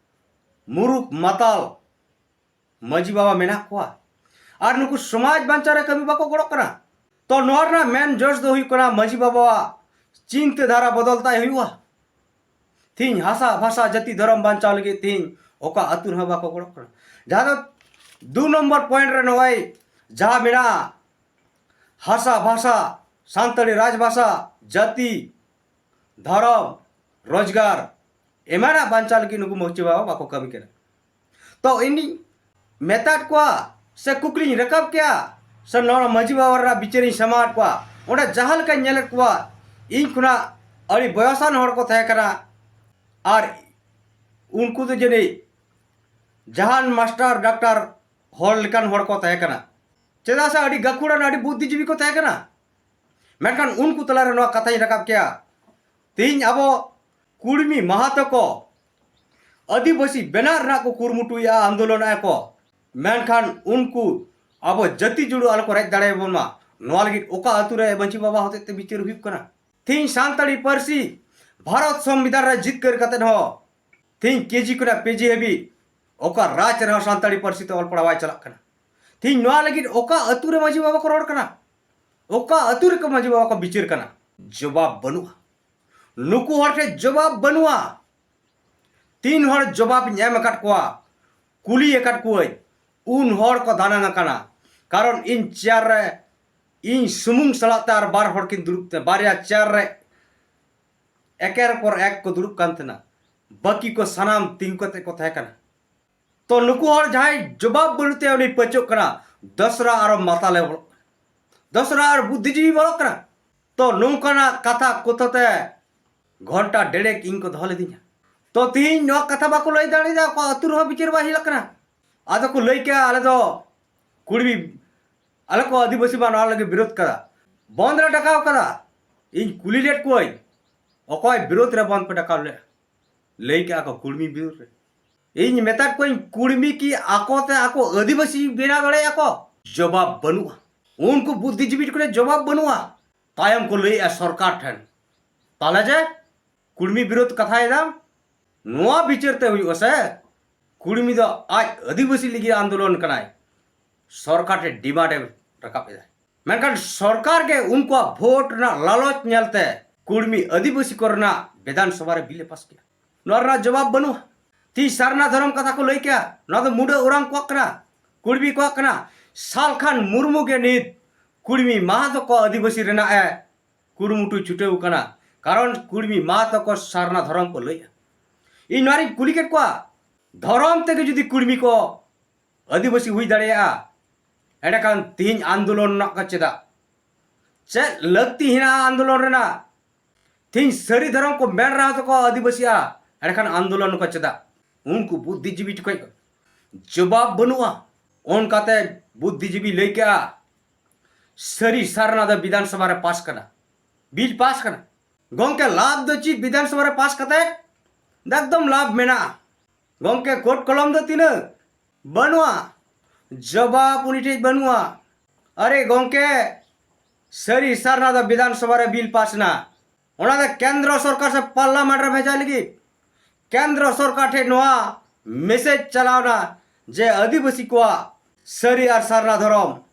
ᱢᱩᱨᱩᱠ ᱢᱟᱛᱟᱞ ᱢᱟᱹᱡᱷᱤ ᱵᱟᱵᱟ ᱢᱮᱱᱟᱜ ᱠᱚᱣᱟ᱾ ᱟᱨ ᱱᱩᱠᱩ ᱥᱚᱢᱟᱡᱽ ᱵᱟᱧᱪᱟᱣ ᱨᱮ ᱠᱟᱹᱢᱤ ᱵᱟᱠᱚ ᱜᱚᱲᱚᱜ ᱠᱟᱱᱟ᱾ ᱛᱚ ᱱᱚᱣᱟ ᱨᱮᱱᱟᱜ ᱢᱮᱱ ᱡᱚᱥ ᱫᱚ ᱦᱩᱭᱩᱜ ᱠᱟᱱᱟ ᱢᱟᱹᱡᱷᱤ ᱵᱟᱵᱟᱣᱟᱜ ᱪᱤᱱᱛᱟᱹ ᱫᱷᱟᱨᱟ ᱵᱚᱫᱚᱞ ᱛᱟᱭ ᱦᱩᱭᱩᱜᱼᱟ᱾ ᱛᱤᱦᱤᱧ ᱦᱟᱥᱟ ᱵᱷᱟᱥᱟ ᱡᱟᱹᱛᱤ ᱫᱷᱚᱨᱚᱢ ᱵᱟᱧᱪᱟᱣ ᱞᱟᱹᱜᱤᱫ ᱛᱤᱦᱤᱧ ᱚᱠᱟ ᱟᱹᱛᱩ ᱨᱮᱦᱚᱸ ᱵᱟᱠᱚ ᱜᱚᱲᱚᱜ ᱠᱟᱱᱟ᱾ ᱡᱟᱦᱟᱸ ᱫᱚ ᱫᱩ ᱱᱚᱢᱵᱚᱨ ᱯᱚᱭᱮᱱᱴ ᱨᱮ ᱱᱚᱜᱼᱚᱭ ᱡᱟᱦᱟᱸ ᱢᱮᱱᱟᱜᱼᱟ, ᱦᱟᱥᱟ ᱵᱷᱟᱥᱟ, ᱥᱟᱱᱛᱟᱲᱤ ᱨᱟᱡᱽ ᱵᱷᱟᱥᱟ, ᱡᱟᱹᱛᱤ, ᱫᱷᱚᱨᱚᱢ, ᱨᱳᱡᱽᱜᱟᱨ ᱮᱢᱟᱱᱟᱜ ᱵᱟᱧᱪᱟᱣ ᱞᱟᱹᱜᱤᱫ ᱱᱩᱠᱩ ᱢᱟᱹᱡᱷᱤ ᱵᱟᱵᱟ ᱵᱟᱠᱚ ᱠᱟᱹᱢᱤ ᱠᱟᱱᱟ᱾ ᱛᱚ ᱤᱧᱤᱧ ᱢᱮᱛᱟᱫ ᱠᱚᱣᱟ ᱥᱮ ᱠᱩᱠᱞᱤᱧ ᱨᱟᱠᱟᱵ ᱠᱮᱭᱟ ᱥᱮ ᱱᱚᱣᱟ ᱢᱟᱹᱡᱷᱤ ᱵᱟᱵᱟ ᱨᱮᱱᱟᱜ ᱵᱤᱪᱟᱹᱨᱤᱧ ᱥᱟᱢᱟᱣᱟᱫ ᱠᱚᱣᱟ᱾ ᱚᱸᱰᱮ ᱡᱟᱦᱟᱸ ᱞᱮᱠᱟᱧ ᱧᱮᱞᱮᱫ ᱠᱚᱣᱟ, ᱤᱧ ᱠᱷᱚᱱᱟᱜ ᱟᱹᱰᱤ ᱵᱚᱭᱚᱥᱟᱱ ᱦᱚᱲ ᱠᱚ ᱛᱟᱦᱮᱸ ᱠᱟᱱᱟ ᱟᱨ ᱩᱱᱠᱩ ᱫᱚ ᱡᱟᱹᱱᱤᱡ ᱡᱟᱦᱟᱱ ᱢᱟᱥᱴᱟᱨ ᱰᱟᱠᱴᱟᱨ ᱦᱚᱲ ᱞᱮᱠᱟᱱ ᱦᱚᱲ ᱠᱚ ᱛᱟᱦᱮᱸ ᱠᱟᱱᱟ᱾ ᱪᱮᱫᱟᱜ ᱥᱮ ᱟᱹᱰᱤ ᱜᱟᱹᱠᱷᱩᱲᱟᱱ, ᱟᱹᱰᱤ ᱵᱩᱫᱽᱫᱷᱤᱡᱤᱵᱤ ᱠᱚ ᱛᱟᱦᱮᱸ ᱠᱟᱱᱟ᱾ ᱢᱮᱱᱠᱷᱟᱱ ᱩᱱᱠᱩ ᱛᱟᱞᱟᱨᱮ ᱱᱚᱣᱟ ᱠᱟᱛᱷᱟᱧ ᱨᱟᱠᱟᱵ ᱠᱮᱭᱟ, ᱛᱮᱦᱮᱧ ᱟᱵᱚ ᱠᱩᱲᱢᱤ ᱢᱟᱦᱟᱛᱚ ᱠᱚ ᱟᱹᱫᱤᱵᱟᱹᱥᱤ ᱵᱮᱱᱟᱜ ᱨᱮᱱᱟᱜ ᱠᱚ ᱠᱩᱨᱩᱢᱩᱴᱩᱭᱮᱫᱼᱟ, ᱟᱱᱫᱳᱞᱚᱱᱮᱫᱼᱟ ᱠᱚ, ᱢᱮᱱᱠᱷᱟᱱ ᱩᱱᱠᱩ ᱟᱵᱚ ᱡᱟᱹᱛᱤ ᱡᱩᱲᱩ ᱟᱞᱚ ᱠᱚ ᱨᱮᱡ ᱫᱟᱲᱮᱭᱟᱵᱚᱱ ᱢᱟ, ᱱᱚᱣᱟ ᱞᱟᱹᱜᱤᱫ ᱚᱠᱟ ᱟᱹᱛᱩ ᱨᱮ ᱢᱟᱹᱡᱷᱤ ᱵᱟᱵᱟ ᱦᱚᱛᱮᱡ ᱛᱮ ᱵᱤᱪᱟᱹᱨ ᱦᱩᱭᱩᱜ ᱠᱟᱱᱟ? ᱛᱤᱦᱤᱧ ᱥᱟᱱᱛᱟᱲᱤ ᱯᱟᱹᱨᱥᱤ ᱵᱷᱟᱨᱚᱛ ᱥᱚᱝᱵᱤᱫᱷᱟᱱ ᱨᱮ ᱡᱤᱛᱠᱟᱹᱨ ᱠᱟᱛᱮ ᱦᱚᱸ ᱛᱤᱦᱤᱧ ᱠᱮᱡᱤ ᱠᱷᱚᱱᱟᱜ ᱯᱤᱡᱤ ᱦᱟᱹᱵᱤᱡ ᱚᱠᱟ ᱨᱟᱡᱽ ᱨᱮᱦᱚᱸ ᱥᱟᱱᱛᱟᱲᱤ ᱯᱟᱹᱨᱥᱤ ᱛᱮ ᱚᱞ ᱯᱟᱲᱦᱟᱣ ᱵᱟᱭ ᱪᱟᱞᱟᱜ ᱠᱟᱱᱟ᱾ ᱛᱤᱦᱤᱧ ᱱᱚᱣᱟ ᱞᱟᱹᱜᱤᱫ ᱚᱠᱟ ᱟᱹᱛᱩ ᱨᱮ ᱢᱟᱹᱡᱷᱤ ᱵᱟᱵᱟ ᱠᱚ ᱨᱚᱲ ᱠᱟᱱᱟ? ᱚᱠᱟ ᱟᱹᱛᱩ ᱨᱮᱠᱚ ᱢᱟᱹᱡᱷᱤ ᱵᱟᱵᱟ ᱠᱚ ᱵᱤᱪᱟᱹᱨ ᱠᱟᱱᱟ? ᱡᱚᱵᱟᱵ ᱵᱟᱹᱱᱩᱜᱼᱟ᱾ ᱱᱩᱠᱩ ᱦᱚᱲ ᱴᱷᱮᱱ ᱡᱚᱵᱟᱵ ᱵᱟᱹᱱᱩᱜᱼᱟ᱾ ᱛᱤᱱ ᱦᱚᱲ ᱡᱚᱵᱟᱵ ᱤᱧ ᱮᱢ ᱟᱠᱟᱫ ᱠᱚᱣᱟ, ᱠᱩᱞᱤ ᱟᱠᱟᱫ ᱠᱚᱣᱟᱹᱧ, ᱩᱱ ᱦᱚᱲ ᱠᱚ ᱫᱟᱱᱟᱝ ᱟᱠᱟᱱᱟ᱾ ᱠᱟᱨᱚᱱ ᱤᱧ ᱪᱮᱭᱟᱨ ᱨᱮ ᱤᱧ ᱥᱩᱢᱩᱝ ᱥᱟᱞᱟᱜ ᱛᱮ ᱟᱨ ᱵᱟᱨ ᱦᱚᱲ ᱠᱤᱱ ᱫᱩᱲᱩᱵ ᱛᱮ, ᱵᱟᱨᱭᱟ ᱪᱮᱭᱟᱨ ᱨᱮ ᱮᱠᱮᱨ ᱯᱚᱨ ᱮᱠ ᱠᱚ ᱫᱩᱲᱩᱵ ᱠᱟᱱ ᱛᱟᱦᱮᱱᱟ᱾ ᱵᱟᱹᱠᱤ ᱠᱚ ᱥᱟᱱᱟᱢ ᱛᱤᱸᱜᱩ ᱠᱟᱛᱮ ᱠᱚ ᱛᱟᱦᱮᱸ ᱠᱟᱱᱟ᱾ ᱛᱚ ᱱᱩᱠᱩ ᱦᱚᱲ ᱡᱟᱦᱟᱸᱭ ᱡᱚᱵᱟᱵ ᱵᱟᱹᱱᱩᱜ ᱛᱟᱭᱟ, ᱩᱱᱤ ᱯᱟᱹᱪᱚᱜ ᱠᱟᱱᱟ, ᱫᱚᱥᱨᱟ ᱟᱨᱚ ᱢᱟᱛᱟᱞᱮ ᱵᱚᱞᱚᱜ ᱠᱟᱱᱟ, ᱫᱚᱥᱨᱟ ᱟᱨ ᱵᱩᱫᱽᱫᱷᱤᱡᱤᱵᱤ ᱵᱚᱞᱚᱜ ᱠᱟᱱᱟ᱾ ᱛᱚ ᱱᱚᱝᱠᱟᱱᱟᱜ ᱠᱟᱛᱷᱟ ᱠᱚᱛᱷᱟ ᱛᱮ ᱜᱷᱚᱱᱴᱟ ᱰᱮᱲᱮᱠ ᱤᱧ ᱠᱚ ᱫᱚᱦᱚ ᱞᱤᱫᱤᱧᱟ᱾ ᱛᱚ ᱛᱤᱦᱤᱧ ᱱᱚᱣᱟ ᱠᱟᱛᱷᱟ ᱵᱟᱠᱚ ᱞᱟᱹᱭ ᱫᱟᱲᱮᱭᱟᱫᱟ, ᱚᱠᱟ ᱟᱹᱛᱩ ᱨᱮᱦᱚᱸ ᱵᱤᱪᱟᱹᱨ ᱵᱟᱭ ᱦᱩᱭᱩᱜ ᱠᱟᱱᱟ᱾ ᱟᱫᱚ ᱠᱚ ᱞᱟᱹᱭ ᱠᱮᱜᱼᱟ, ᱟᱞᱮ ᱫᱚ ᱠᱩᱲᱢᱤ, ᱟᱞᱮ ᱠᱚ ᱟᱹᱫᱤᱵᱟᱹᱥᱤ ᱢᱟ ᱱᱚᱣᱟ ᱞᱟᱹᱜᱤᱫ ᱵᱤᱨᱳᱫ ᱠᱟᱫᱟ, ᱵᱚᱱᱫ ᱞᱮ ᱰᱟᱠᱟᱣ ᱠᱟᱫᱟ᱾ ᱤᱧ ᱠᱩᱞᱤ ᱞᱮᱫ ᱠᱚᱣᱟᱹᱧ, ᱚᱠᱚᱭ ᱵᱤᱨᱳᱫ ᱨᱮ ᱵᱚᱱᱫ ᱯᱮ ᱰᱟᱠᱟᱣ ᱞᱮᱫᱼᱟ? ᱞᱟᱹᱭ ᱠᱮᱜᱼᱟ ᱠᱚ ᱠᱩᱲᱢᱤ ᱵᱤᱨᱳᱫ ᱨᱮ᱾ ᱤᱧ ᱢᱮᱛᱟᱫ ᱠᱚᱣᱟᱧ, ᱠᱩᱲᱢᱤ ᱠᱤ ᱟᱠᱚ ᱛᱮ ᱟᱠᱚ ᱟᱹᱫᱤᱵᱟᱹᱥᱤ ᱵᱮᱱᱟᱣ ᱫᱟᱲᱮᱭᱟᱜᱼᱟ ᱠᱚ? ᱡᱚᱵᱟᱵ ᱵᱟᱹᱱᱩᱜᱼᱟ᱾ ᱩᱱᱠᱩ ᱵᱩᱫᱽᱫᱷᱤᱡᱤᱵᱤ ᱴᱷᱮᱱ ᱡᱚᱵᱟᱵ ᱵᱟᱹᱱᱩᱜᱼᱟ᱾ ᱛᱟᱭᱚᱢ ᱠᱚ ᱞᱟᱹᱭᱮᱜᱼᱟ ᱥᱚᱨᱠᱟᱨ ᱴᱷᱮᱱ, ᱛᱟᱦᱞᱮ ᱡᱮ ᱠᱩᱲᱢᱤ ᱵᱤᱨᱳᱫ ᱠᱟᱛᱷᱟᱭ ᱫᱟᱢ, ᱱᱚᱣᱟ ᱵᱤᱪᱟᱹᱨ ᱛᱮ ᱦᱩᱭᱩᱜᱼᱟ ᱥᱮ? ᱠᱩᱲᱢᱤ ᱫᱚ ᱟᱡ ᱟᱹᱫᱤᱵᱟᱹᱥᱤ ᱞᱟᱹᱜᱤᱫ ᱟᱱᱫᱳᱞᱚᱱ ᱠᱟᱱᱟᱭ, ᱥᱚᱨᱠᱟᱨ ᱴᱷᱮᱱ ᱰᱤᱢᱟᱱᱰ ᱮ ᱨᱟᱠᱟᱵ ᱮᱫᱟᱭ᱾ ᱢᱮᱱᱠᱷᱟᱱ ᱥᱚᱨᱠᱟᱨ ᱜᱮ ᱩᱱᱠᱩᱣᱟᱜ ᱵᱷᱳᱴ ᱨᱮᱱᱟᱜ ᱞᱟᱞᱚᱪ ᱧᱮᱞᱛᱮ ᱠᱩᱲᱢᱤ ᱟᱹᱫᱤᱵᱟᱹᱥᱤ ᱠᱚᱨᱮᱱᱟᱜ ᱵᱤᱫᱷᱟᱱ ᱥᱚᱵᱷᱟ ᱨᱮ ᱵᱤᱞ ᱮ ᱯᱟᱥ ᱠᱮᱫᱟ᱾ ᱱᱚᱣᱟ ᱨᱮᱱᱟᱜ ᱡᱚᱵᱟᱵ ᱵᱟᱹᱱᱩᱜᱼᱟ᱾ ᱛᱤᱥ ᱥᱟᱨᱱᱟ ᱫᱷᱚᱨᱚᱢ ᱠᱟᱛᱷᱟ ᱠᱚ ᱞᱟᱹᱭ ᱠᱮᱜᱼᱟ, ᱱᱚᱣᱟ ᱫᱚ ᱢᱩᱰᱟᱹ ᱳᱨᱟᱝ ᱠᱚᱣᱟᱜ ᱠᱟᱱᱟ, ᱠᱩᱲᱢᱤ ᱠᱚᱣᱟᱜ ᱠᱟᱱᱟ᱾ ᱥᱟᱞᱠᱷᱟᱱ ᱢᱩᱨᱢᱩ ᱜᱮ ᱱᱤᱛ ᱠᱩᱲᱢᱤ ᱢᱟᱦᱟᱛᱚ ᱠᱚ ᱟᱹᱫᱤᱵᱟᱹᱥᱤ ᱨᱮᱱᱟᱜ ᱮ ᱠᱩᱨᱩᱢᱩᱴᱩ ᱪᱷᱩᱴᱟᱹᱣ ᱠᱟᱱᱟ᱾ ᱠᱟᱨᱚᱱ ᱠᱩᱲᱢᱤ ᱢᱟᱦᱟᱛᱚ ᱠᱚ ᱥᱟᱨᱱᱟ ᱫᱷᱚᱨᱚᱢ ᱠᱚ ᱞᱟᱹᱭᱟ᱾ ᱤᱧ ᱱᱚᱣᱟᱨᱤᱧ ᱠᱩᱞᱤ ᱠᱮᱫ ᱠᱚᱣᱟ, ᱫᱷᱚᱨᱚᱢ ᱛᱮᱜᱮ ᱡᱩᱫᱤ ᱠᱩᱲᱢᱤ ᱠᱚ ᱟᱹᱫᱤᱵᱟᱹᱥᱤ ᱦᱩᱭ ᱫᱟᱲᱮᱭᱟᱜᱼᱟ, ᱮᱸᱰᱮᱠᱷᱟᱱ ᱛᱤᱦᱤᱧ ᱟᱱᱫᱳᱞᱚᱱ ᱨᱮᱱᱟᱜ ᱠᱚ ᱪᱮᱫᱟᱜ? ᱪᱮᱫ ᱞᱟᱹᱠᱛᱤ ᱦᱮᱱᱟᱜᱼᱟ ᱟᱱᱫᱳᱞᱚᱱ ᱨᱮᱱᱟᱜ? ᱛᱤᱦᱤᱧ ᱥᱟᱹᱨᱤ ᱫᱷᱚᱨᱚᱢ ᱠᱚ ᱢᱮᱱ ᱨᱮᱦᱚᱸ ᱛᱚᱠᱚ ᱟᱹᱫᱤᱵᱟᱹᱥᱤᱜᱼᱟ, ᱮᱸᱰᱮᱠᱷᱟᱱ ᱟᱱᱫᱳᱞᱚᱱ ᱠᱚ ᱪᱮᱫᱟᱜ? ᱩᱱᱠᱩ ᱵᱩᱫᱽᱫᱷᱤᱡᱤᱵᱤ ᱴᱷᱮᱱ ᱠᱷᱚᱱ ᱡᱚᱵᱟᱵ ᱵᱟᱹᱱᱩᱜᱼᱟ᱾ ᱚᱱᱠᱟᱛᱮ ᱵᱩᱫᱽᱫᱷᱤᱡᱤᱵᱤ ᱞᱟᱹᱭ ᱠᱮᱜᱼᱟ, ᱥᱟᱹᱨᱤ ᱥᱟᱨᱱᱟ ᱫᱚ ᱵᱤᱫᱷᱟᱱ ᱥᱚᱵᱷᱟ ᱨᱮ ᱯᱟᱥ ᱠᱟᱱᱟ, ᱵᱤᱞ ᱯᱟᱥ ᱠᱟᱱᱟ᱾ ᱜᱚᱝᱠᱮ, ᱞᱟᱵᱷ ᱫᱚ ᱪᱮᱫ ᱵᱤᱫᱷᱟᱱ ᱥᱚᱵᱷᱟ ᱨᱮ ᱯᱟᱥ ᱠᱟᱛᱮ? ᱮᱠᱫᱚᱢ ᱞᱟᱵᱷ ᱢᱮᱱᱟᱜᱼᱟ᱾ ᱜᱚᱝᱠᱮ, ᱠᱳᱰ ᱠᱚᱞᱚᱢ ᱫᱚ ᱛᱤᱱᱟᱹᱜ? ᱵᱟᱹᱱᱩᱜᱼᱟ᱾ ᱡᱚᱵᱟᱵ ᱩᱱᱤ ᱴᱷᱮᱡ ᱵᱟᱹᱱᱩᱜᱼᱟ᱾ ᱟᱨᱮ ᱜᱚᱝᱠᱮ, ᱥᱟᱹᱨᱤ ᱥᱟᱨᱱᱟ ᱫᱚ ᱵᱤᱫᱷᱟᱱ ᱥᱚᱵᱷᱟ ᱨᱮ ᱵᱤᱞ ᱯᱟᱥ ᱮᱱᱟ, ᱚᱱᱟ ᱫᱚ ᱠᱮᱱᱫᱨᱚ ᱥᱚᱨᱠᱟᱨ ᱥᱮ ᱯᱟᱨᱞᱟᱢᱮᱱᱴ ᱨᱮ ᱵᱷᱮᱡᱟᱭ ᱞᱟᱹᱜᱤᱫ ᱠᱮᱱᱫᱨᱚ ᱥᱚᱨᱠᱟᱨ ᱴᱷᱮᱡ ᱱᱚᱣᱟ ᱢᱮᱥᱮᱡᱽ ᱪᱟᱞᱟᱣᱱᱟ ᱡᱮ ᱟᱹᱫᱤᱵᱟᱹᱥᱤ ᱠᱚᱣᱟᱜ ᱥᱟᱹᱨᱤ ᱟᱨ ᱥᱟᱨᱱᱟ ᱫᱷᱚᱨᱚᱢ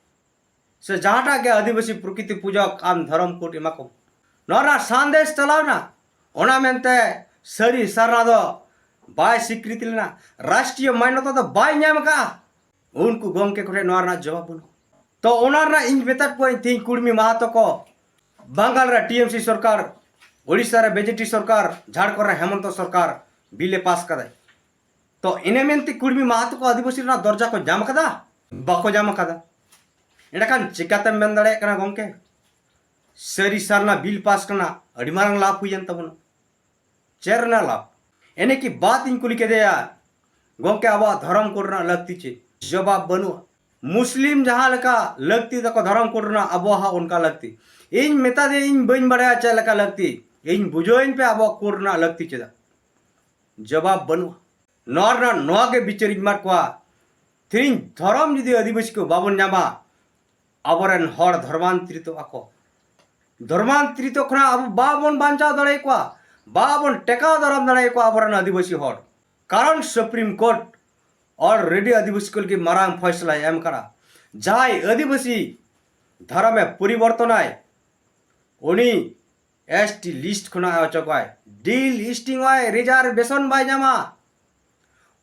ᱥᱮ ᱡᱟᱦᱟᱸᱴᱟᱜ ᱜᱮ ᱟᱹᱫᱤᱵᱟᱹᱥᱤ ᱯᱨᱚᱠᱨᱤᱛᱤ ᱯᱩᱡᱚᱠ ᱟᱢ ᱫᱷᱚᱨᱚᱢ ᱠᱳᱰ ᱮᱢᱟ ᱠᱚᱢ᱾ ᱱᱚᱣᱟ ᱨᱮᱱᱟᱜ ᱥᱟᱸᱫᱮᱥ ᱪᱟᱞᱟᱣᱱᱟ, ᱚᱱᱟ ᱢᱮᱱᱛᱮ ᱥᱟᱹᱨᱤ ᱥᱟᱨᱱᱟ ᱫᱚ ᱵᱟᱭ ᱥᱤᱠᱨᱤᱛᱤ ᱞᱮᱱᱟ, ᱨᱟᱥᱴᱨᱤᱭᱚ ᱢᱟᱱᱱᱚᱛᱟ ᱫᱚ ᱵᱟᱭ ᱧᱟᱢ ᱟᱠᱟᱫᱼᱟ᱾ ᱩᱱᱠᱩ ᱜᱚᱢᱠᱮ ᱠᱚᱴᱷᱮᱱ ᱱᱚᱣᱟ ᱨᱮᱱᱟᱜ ᱡᱚᱵᱟᱵ ᱵᱟᱹᱱᱩᱜᱼᱟ᱾ ᱛᱚ ᱚᱱᱟ ᱨᱮᱱᱟᱜ ᱤᱧ ᱢᱮᱛᱟᱫ ᱠᱚᱣᱟᱧ ᱛᱮᱦᱮᱧ ᱠᱩᱲᱢᱤ ᱢᱟᱦᱟᱛᱚ ᱠᱚ, ᱵᱟᱝᱜᱟᱞ ᱨᱮ ᱴᱤ ᱮᱢ ᱥᱤ ᱥᱚᱨᱠᱟᱨ, ᱳᱰᱤᱥᱟ ᱨᱮ ᱵᱤ ᱡᱮ ᱯᱤ ᱥᱚᱨᱠᱟᱨ, ᱡᱷᱟᱲᱠᱷᱚᱸᱰ ᱨᱮ ᱦᱮᱢᱚᱱᱛᱚ ᱥᱚᱨᱠᱟᱨ ᱵᱤᱞ ᱮ ᱯᱟᱥ ᱠᱟᱫᱟᱭ᱾ ᱛᱚ ᱤᱱᱟᱹ ᱢᱮᱱᱛᱮ ᱠᱩᱲᱢᱤ ᱢᱟᱦᱟᱛᱚ ᱠᱚ ᱟᱹᱫᱤᱵᱟᱹᱥᱤ ᱨᱮᱱᱟᱜ ᱫᱚᱨᱡᱟ ᱠᱚ ᱧᱟᱢ ᱠᱟᱫᱟ? ᱵᱟᱠᱚ ᱧᱟᱢ ᱠᱟᱫᱟ᱾ ᱮᱸᱰᱮᱠᱷᱟᱱ ᱪᱤᱠᱟᱛᱮᱢ ᱢᱮᱱ ᱫᱟᱲᱮᱭᱟᱜ ᱠᱟᱱᱟ ᱜᱚᱢᱠᱮ, ᱥᱟᱹᱨᱤ ᱥᱟᱨᱱᱟ ᱵᱤᱞ ᱯᱟᱥ ᱠᱟᱱᱟ, ᱟᱹᱰᱤ ᱢᱟᱨᱟᱝ ᱞᱟᱵᱷ ᱦᱩᱭᱮᱱ ᱛᱟᱵᱚᱱᱟ? ᱪᱮᱫ ᱨᱮᱱᱟᱜ ᱞᱟᱵᱷ? ᱮᱱᱮ ᱠᱤ ᱵᱟᱫ ᱤᱧ ᱠᱩᱞᱤ ᱠᱮᱫᱮᱭᱟ, ᱜᱚᱢᱠᱮ, ᱟᱵᱚᱣᱟᱜ ᱫᱷᱚᱨᱚᱢ ᱠᱳᱰ ᱨᱮᱱᱟᱜ ᱞᱟᱹᱠᱛᱤ ᱪᱮᱫ? ᱡᱚᱵᱟᱵ ᱵᱟᱹᱱᱩᱜᱼᱟ᱾ ᱢᱩᱥᱞᱤᱢ ᱡᱟᱦᱟᱸ ᱞᱮᱠᱟ ᱞᱟᱹᱠᱛᱤ ᱛᱟᱠᱚ ᱫᱷᱚᱨᱚᱢ ᱠᱳᱰ ᱨᱮᱱᱟᱜ, ᱟᱵᱚᱣᱟᱜ ᱦᱚᱸ ᱚᱱᱠᱟ ᱞᱟᱹᱠᱛᱤ᱾ ᱤᱧ ᱢᱮᱛᱟ ᱫᱮᱭᱟ, ᱤᱧ ᱵᱟᱹᱧ ᱵᱟᱲᱟᱭᱟ ᱪᱮᱫ ᱞᱮᱠᱟ ᱞᱟᱹᱠᱛᱤ, ᱤᱧ ᱵᱩᱡᱷᱟᱹᱣᱟᱹᱧ ᱯᱮ ᱟᱵᱚᱣᱟᱜ ᱠᱳᱰ ᱨᱮᱱᱟᱜ ᱞᱟᱹᱠᱛᱤ ᱪᱮᱫᱟᱜ? ᱡᱚᱵᱟᱵ ᱵᱟᱹᱱᱩᱜᱼᱟ᱾ ᱱᱚᱣᱟ ᱨᱮᱱᱟᱜ ᱱᱚᱣᱟ ᱜᱮ ᱵᱤᱪᱟᱹᱨ ᱤᱧ ᱮᱢᱟᱫ ᱠᱚᱣᱟ, ᱛᱮᱦᱮᱧ ᱫᱷᱚᱨᱚᱢ ᱡᱩᱫᱤ ᱟᱹᱫᱤᱵᱟᱹᱥᱤ ᱠᱚ ᱵᱟᱵᱚᱱ ᱧᱟᱢᱟ, ᱟᱵᱚᱨᱮᱱ ᱦᱚᱲ ᱫᱷᱚᱨᱢᱟᱱᱛᱨᱤᱛᱚᱜ ᱟᱠᱚ᱾ ᱫᱷᱚᱨᱢᱟᱱᱛᱨᱤᱛᱚ ᱠᱷᱚᱱᱟᱜ ᱟᱵᱚ ᱵᱟᱵᱚᱱ ᱵᱟᱧᱪᱟᱣ ᱫᱟᱲᱮᱭᱟᱠᱚᱣᱟ, ᱵᱟᱵᱚᱱ ᱴᱮᱠᱟᱣ ᱫᱟᱨᱟᱢ ᱫᱟᱲᱮᱭᱟᱠᱚᱣᱟ ᱟᱵᱚᱨᱮᱱ ᱟᱹᱫᱤᱵᱟᱹᱥᱤ ᱦᱚᱲ᱾ ᱠᱟᱨᱚᱱ ᱥᱩᱯᱨᱤᱢ ᱠᱳᱨᱴ ᱚᱞᱨᱮᱰᱤ ᱟᱹᱫᱤᱵᱟᱹᱥᱤ ᱠᱚ ᱞᱟᱹᱜᱤᱫ ᱢᱟᱨᱟᱝ ᱯᱷᱚᱭᱥᱞᱟᱭ ᱮᱢ ᱠᱟᱫᱟ᱾ ᱡᱟᱦᱟᱸᱭ ᱟᱹᱫᱤᱵᱟᱹᱥᱤ ᱫᱷᱚᱨᱚᱢᱮ ᱯᱚᱨᱤᱵᱚᱨᱛᱚᱱᱟᱭ, ᱩᱱᱤ ᱮᱥ ᱴᱤ ᱞᱤᱥᱴ ᱠᱷᱚᱱᱟᱜ ᱮ ᱚᱪᱚᱜᱚᱜᱼᱟᱭ, ᱰᱤ ᱞᱤᱥᱴᱤᱝ ᱚᱜᱼᱟᱭ, ᱨᱤᱡᱟᱨᱵᱷᱮᱥᱚᱱ ᱵᱟᱭ ᱧᱟᱢᱟ᱾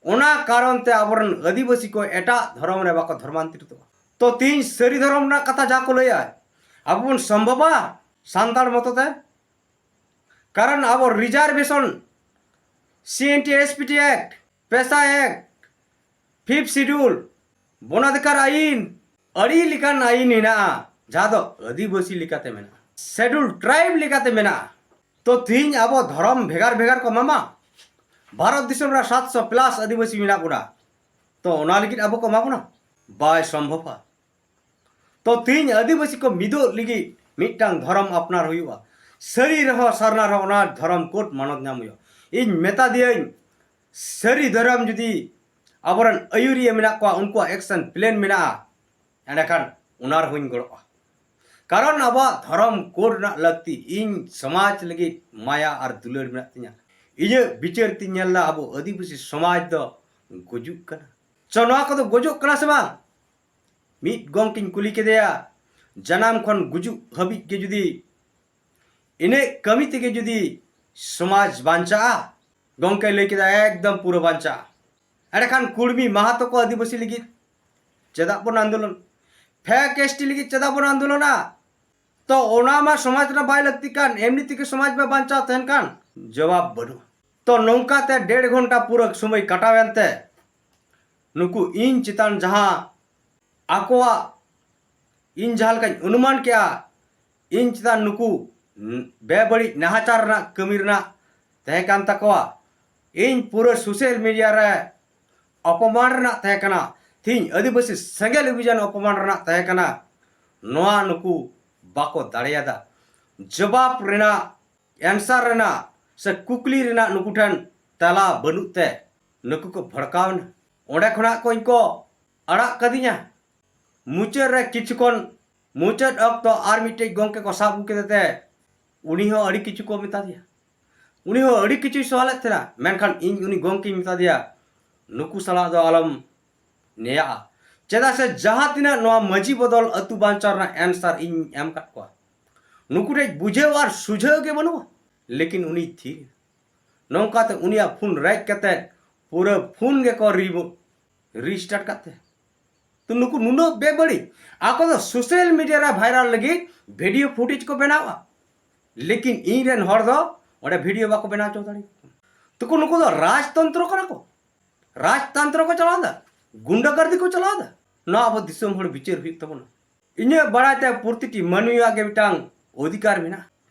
ᱚᱱᱟ ᱠᱟᱨᱚᱱ ᱛᱮ ᱟᱵᱚᱨᱮᱱ ᱟᱹᱫᱤᱵᱟᱹᱥᱤ ᱠᱚ ᱮᱴᱟᱜ ᱫᱷᱚᱨᱚᱢ ᱨᱮ ᱵᱟᱠᱚ ᱫᱷᱚᱨᱢᱟᱱᱛᱚᱨᱤᱛᱚᱜᱼᱟ᱾ ᱛᱚ ᱛᱤᱦᱤᱧ ᱥᱟᱹᱨᱤ ᱫᱷᱚᱨᱚᱢ ᱨᱮᱱᱟᱜ ᱠᱟᱛᱷᱟ ᱡᱟᱦᱟᱸ ᱠᱚ ᱞᱟᱹᱭᱟ, ᱟᱵᱚ ᱵᱚᱱ ᱥᱚᱢᱵᱷᱚᱵᱟ ᱥᱟᱱᱛᱟᱲ ᱢᱚᱛᱚ ᱛᱮ? ᱠᱟᱨᱚᱱ ᱟᱵᱚ reservation, C N T S P T act, PESA act, fifth schedule, ᱵᱚᱱᱟᱫᱷᱤᱠᱟᱨ ᱟᱭᱤᱱ, ᱟᱹᱰᱤ ᱞᱮᱠᱟᱱ ᱟᱭᱤᱱ ᱦᱮᱱᱟᱜᱼᱟ ᱡᱟᱦᱟᱸ ᱫᱚ ᱟᱹᱫᱤᱵᱟᱹᱥᱤ ᱞᱮᱠᱟᱛᱮ ᱢᱮᱱᱟᱜᱼᱟ, ᱥᱮᱰᱩᱞ ᱴᱨᱟᱭᱤᱵᱽ ᱞᱮᱠᱟᱛᱮ ᱢᱮᱱᱟᱜᱼᱟ᱾ ᱛᱚ ᱛᱤᱦᱤᱧ ᱟᱵᱚ ᱫᱷᱚᱨᱚᱢ ᱵᱷᱮᱜᱟᱨ ᱵᱷᱮᱜᱟᱨ ᱠᱚ ᱮᱢᱟᱢᱟ? ᱵᱷᱟᱨᱚᱛ ᱫᱤᱥᱚᱢ ᱨᱮ ᱥᱟᱛᱥᱚ ᱯᱞᱟᱥ ᱟᱹᱫᱤᱵᱟᱹᱥᱤ ᱢᱮᱱᱟᱜ ᱵᱚᱱᱟ, ᱛᱚ ᱚᱱᱟ ᱞᱟᱹᱜᱤᱫ ᱟᱵᱚ ᱠᱚ ᱮᱢᱟ ᱵᱚᱱᱟ? ᱵᱟᱭ ᱥᱚᱢᱵᱷᱚᱵᱟ᱾ ᱛᱚ ᱛᱤᱦᱤᱧ ᱟᱹᱫᱤᱵᱟᱹᱥᱤ ᱠᱚ ᱢᱤᱫᱚᱜ ᱞᱟᱹᱜᱤᱫ ᱢᱤᱫᱴᱟᱝ ᱫᱷᱚᱨᱚᱢ ᱟᱯᱱᱟᱨ ᱦᱩᱭᱩᱜᱼᱟ᱾ ᱥᱟᱹᱨᱤ ᱨᱮᱦᱚᱸ ᱥᱟᱨᱱᱟ ᱨᱮᱦᱚᱸ ᱚᱱᱟ ᱫᱷᱚᱨᱚᱢ ᱠᱳᱰ ᱢᱟᱱᱚᱛ ᱧᱟᱢ ᱦᱩᱭᱩᱜᱼᱟ᱾ ᱤᱧ ᱢᱮᱛᱟ ᱫᱤᱭᱟᱹᱧ, ᱥᱟᱹᱨᱤ ᱫᱷᱚᱨᱚᱢ ᱡᱩᱫᱤ ᱟᱵᱚᱨᱮᱱ ᱟᱹᱭᱩᱨᱤᱭᱟᱹ ᱢᱮᱱᱟᱜ ᱠᱚᱣᱟ, ᱩᱱᱠᱩᱣᱟᱜ ᱮᱠᱥᱚᱱ ᱯᱞᱮᱱ ᱢᱮᱱᱟᱜᱼᱟ, ᱮᱸᱰᱮᱠᱷᱟᱱ ᱚᱱᱟ ᱨᱮᱦᱚᱸᱧ ᱜᱚᱲᱚᱜᱼᱟ᱾ ᱠᱟᱨᱚᱱ ᱟᱵᱚᱣᱟᱜ ᱫᱷᱚᱨᱚᱢ ᱠᱳᱰ ᱨᱮᱱᱟᱜ ᱞᱟᱹᱠᱛᱤ, ᱤᱧ ᱥᱚᱢᱟᱡᱽ ᱞᱟᱹᱜᱤᱫ ᱢᱟᱭᱟ ᱟᱨ ᱫᱩᱞᱟᱹᱲ ᱢᱮᱱᱟᱜ ᱛᱤᱧᱟ᱾ ᱤᱧᱟᱹᱜ ᱵᱤᱪᱟᱹᱨ ᱛᱤᱧ ᱧᱮᱞ ᱮᱫᱟ, ᱟᱵᱚ ᱟᱹᱫᱤᱵᱟᱹᱥᱤ ᱥᱚᱢᱟᱡᱽ ᱫᱚ ᱜᱩᱡᱩᱜ ᱠᱟᱱᱟ᱾ ᱪᱚ, ᱱᱚᱣᱟ ᱠᱚᱫᱚ ᱜᱚᱡᱚᱜ ᱠᱟᱱᱟ ᱥᱮ ᱵᱟᱝ? ᱢᱤᱫ ᱜᱚᱢᱠᱮᱧ ᱠᱩᱞᱤ ᱠᱮᱫᱮᱭᱟ, ᱡᱟᱱᱟᱢ ᱠᱷᱚᱱ ᱜᱩᱡᱩᱜ ᱦᱟᱹᱵᱤᱡ ᱜᱮ ᱡᱩᱫᱤ ᱤᱱᱟᱹᱜ ᱠᱟᱹᱢᱤ ᱛᱮᱜᱮ ᱡᱩᱫᱤ ᱥᱚᱢᱟᱡᱽ ᱵᱟᱧᱪᱟᱜᱼᱟ, ᱜᱚᱢᱠᱮ ᱞᱟᱹᱭ ᱠᱮᱫᱟ, ᱮᱠᱫᱚᱢ ᱯᱩᱨᱟᱹ ᱵᱟᱧᱪᱟᱜᱼᱟ᱾ ᱮᱸᱰᱮᱠᱷᱟᱱ ᱠᱩᱲᱢᱤ ᱢᱟᱦᱟᱛᱚ ᱠᱚ ᱟᱹᱫᱤᱵᱟᱹᱥᱤ ᱞᱟᱹᱜᱤᱫ ᱪᱮᱫᱟᱜ ᱵᱚᱱ ᱟᱱᱫᱳᱞᱚᱱ? ᱯᱷᱮᱠ ᱮᱥ ᱴᱤ ᱞᱟᱹᱜᱤᱫ ᱪᱮᱫᱟᱜ ᱵᱚᱱ ᱟᱱᱫᱳᱞᱚᱱᱟ? ᱛᱚ ᱚᱱᱟ ᱢᱟ ᱥᱚᱢᱟᱡᱽ ᱨᱮ ᱵᱟᱭ ᱞᱟᱹᱠᱛᱤ ᱠᱟᱱ, ᱮᱢᱱᱤ ᱛᱮᱜᱮ ᱥᱚᱢᱟᱡᱽ ᱢᱟ ᱵᱟᱧᱪᱟᱣ ᱛᱟᱦᱮᱱ ᱠᱟᱱ᱾ ᱡᱚᱵᱟᱵ ᱵᱟᱹᱱᱩᱜᱼᱟ᱾ ᱛᱚ ᱱᱚᱝᱠᱟ ᱛᱮ ᱰᱮᱲ ᱜᱷᱚᱱᱴᱟ ᱯᱩᱨᱟᱹ ᱥᱚᱢᱚᱭ ᱠᱟᱴᱟᱣᱮᱱ ᱛᱮ ᱱᱩᱠᱩ ᱤᱧ ᱪᱮᱛᱟᱱ ᱡᱟᱦᱟᱸ ᱟᱠᱚᱣᱟᱜ, ᱤᱧ ᱡᱟᱦᱟᱸ ᱞᱮᱠᱟᱧ ᱚᱱᱩᱢᱟᱱ ᱠᱮᱜᱼᱟ, ᱤᱧ ᱪᱮᱛᱟᱱ ᱱᱩᱠᱩ ᱵᱮᱵᱟᱹᱲᱤᱡ ᱱᱟᱦᱟᱪᱟᱨ ᱨᱮᱱᱟᱜ ᱠᱟᱹᱢᱤ ᱨᱮᱱᱟᱜ ᱛᱟᱦᱮᱸ ᱠᱟᱱ ᱛᱟᱠᱚᱣᱟ᱾ ᱤᱧ ᱯᱩᱨᱟᱹ ᱥᱳᱥᱟᱞ ᱢᱤᱰᱤᱭᱟ ᱨᱮ ᱚᱯᱚᱢᱟᱱ ᱨᱮᱱᱟᱜ ᱛᱟᱦᱮᱸ ᱠᱟᱱᱟ, ᱛᱤᱦᱤᱧ ᱟᱹᱫᱤᱵᱟᱹᱥᱤ ᱥᱮᱸᱜᱮᱞ ᱚᱵᱷᱤᱡᱟᱱ ᱚᱯᱚᱢᱟᱱ ᱨᱮᱱᱟᱜ ᱛᱟᱦᱮᱸ ᱠᱟᱱᱟ᱾ ᱱᱚᱣᱟ ᱱᱩᱠᱩ ᱵᱟᱠᱚ ᱫᱟᱲᱮᱭᱟᱫᱟ᱾ ᱡᱚᱵᱟᱵ ᱨᱮᱱᱟᱜ, ᱮᱱᱥᱟᱨ ᱨᱮᱱᱟᱜ ᱥᱮ ᱠᱩᱠᱞᱤ ᱨᱮᱱᱟᱜ ᱱᱩᱠᱩ ᱴᱷᱮᱱ ᱛᱮᱞᱟ ᱵᱟᱹᱱᱩᱜ ᱛᱮ ᱱᱩᱠᱩ ᱠᱚ ᱵᱷᱚᱲᱠᱟᱣ ᱮᱱᱟ᱾ ᱚᱸᱰᱮ ᱠᱷᱚᱱᱟᱜ ᱠᱚ ᱤᱧ ᱠᱚ ᱟᱲᱟᱜ ᱠᱟᱫᱤᱧᱟ᱾ ᱢᱩᱪᱟᱹᱫ ᱨᱮ ᱠᱤᱪᱷᱩ ᱠᱷᱚᱱ, ᱢᱩᱪᱟᱹᱫ ᱚᱠᱛᱚ ᱟᱨ ᱢᱤᱫᱴᱮᱡ ᱜᱚᱢᱠᱮ ᱠᱚ ᱥᱟᱵ ᱟᱹᱜᱩ ᱠᱮᱫᱮ ᱛᱮ ᱩᱱᱤ ᱦᱚᱸ ᱟᱹᱰᱤ ᱠᱤᱪᱷᱩ ᱠᱚ ᱢᱮᱛᱟ ᱫᱮᱭᱟ᱾ ᱩᱱᱤ ᱦᱚᱸ ᱟᱹᱰᱤ ᱠᱤᱪᱷᱩᱭ ᱥᱚᱣᱟᱞᱮᱫ ᱛᱟᱦᱮᱱᱟ, ᱢᱮᱱᱠᱷᱟᱱ ᱤᱧ ᱩᱱᱤ ᱜᱚᱢᱠᱮᱧ ᱢᱮᱛᱟ ᱫᱮᱭᱟ, ᱱᱩᱠᱩ ᱥᱟᱞᱟᱜ ᱫᱚ ᱟᱞᱚᱢ ᱱᱮᱭᱟᱜᱼᱟ᱾ ᱪᱮᱫᱟᱜ ᱥᱮ ᱡᱟᱦᱟᱸ ᱛᱤᱱᱟᱹᱜ ᱱᱚᱣᱟ ᱢᱟᱹᱡᱷᱤ ᱵᱚᱫᱚᱞ ᱟᱹᱛᱩ ᱵᱟᱧᱪᱟᱣ ᱨᱮᱱᱟᱜ ᱮᱱᱥᱟᱨ ᱤᱧ ᱮᱢ ᱠᱟᱫ ᱠᱚᱣᱟ, ᱱᱩᱠᱩ ᱴᱷᱮᱡ ᱵᱩᱡᱷᱟᱹᱣ ᱟᱨ ᱥᱩᱡᱷᱟᱹᱣ ᱜᱮ ᱵᱟᱹᱱᱩᱜᱼᱟ᱾ ᱞᱮᱠᱤᱱ ᱩᱱᱤ ᱛᱷᱤᱨ ᱮᱱᱟ᱾ ᱱᱚᱝᱠᱟᱛᱮ ᱩᱱᱤᱭᱟᱜ ᱯᱷᱳᱱ ᱨᱮᱡ ᱠᱟᱛᱮ ᱯᱩᱨᱟᱹ ᱯᱷᱳᱱ ᱜᱮᱠᱚ ᱨᱤ-, ᱨᱤᱥᱴᱟᱨᱴ ᱠᱟᱫ ᱛᱟᱭᱟ᱾ ᱛᱚ ᱱᱩᱠᱩ ᱱᱩᱱᱟᱹᱜ ᱵᱮᱵᱟᱹᱲᱤᱡ, ᱟᱠᱚ ᱫᱚ ᱥᱳᱥᱟᱞ ᱢᱤᱰᱤᱭᱟ ᱨᱮ ᱵᱷᱟᱭᱨᱟᱞ ᱞᱟᱹᱜᱤᱫ ᱵᱷᱤᱰᱤᱭᱳ ᱯᱷᱩᱴᱮᱡᱽ ᱠᱚ ᱵᱮᱱᱟᱣᱟ, ᱞᱮᱠᱤᱱ ᱤᱧ ᱨᱮᱱ ᱦᱚᱲ ᱫᱚ ᱚᱸᱰᱮ ᱵᱷᱤᱰᱤᱭᱳ ᱵᱟᱠᱚ ᱵᱮᱱᱟᱣ ᱦᱚᱪᱚ ᱫᱟᱲᱮᱭᱟᱜ ᱠᱟᱱᱟ᱾ ᱛᱚᱠᱚ ᱱᱩᱠᱩ ᱫᱚ ᱨᱟᱡᱽᱛᱚᱱᱛᱨᱚ ᱠᱟᱱᱟ ᱠᱚ, ᱨᱟᱡᱽᱛᱚᱱᱛᱨᱚ ᱠᱚ ᱪᱟᱞᱟᱣ ᱮᱫᱟ, ᱜᱩᱱᱰᱟᱜᱟᱨᱫᱤ ᱠᱚ ᱪᱟᱞᱟᱣ ᱮᱫᱟ᱾ ᱱᱚᱣᱟ ᱟᱵᱚ ᱫᱤᱥᱚᱢ ᱦᱚᱲ ᱵᱤᱪᱟᱹᱨ ᱦᱩᱭᱩᱜ ᱛᱟᱵᱚᱱᱟ᱾ ᱤᱧᱟᱹᱜ ᱵᱟᱲᱟᱭ ᱛᱮ ᱯᱨᱚᱛᱤᱴᱤ ᱢᱟᱹᱱᱢᱤᱭᱟᱜ ᱜᱮ ᱢᱤᱫᱴᱟᱝ ᱚᱫᱷᱤᱠᱟᱨ ᱢᱮᱱᱟᱜᱼᱟ᱾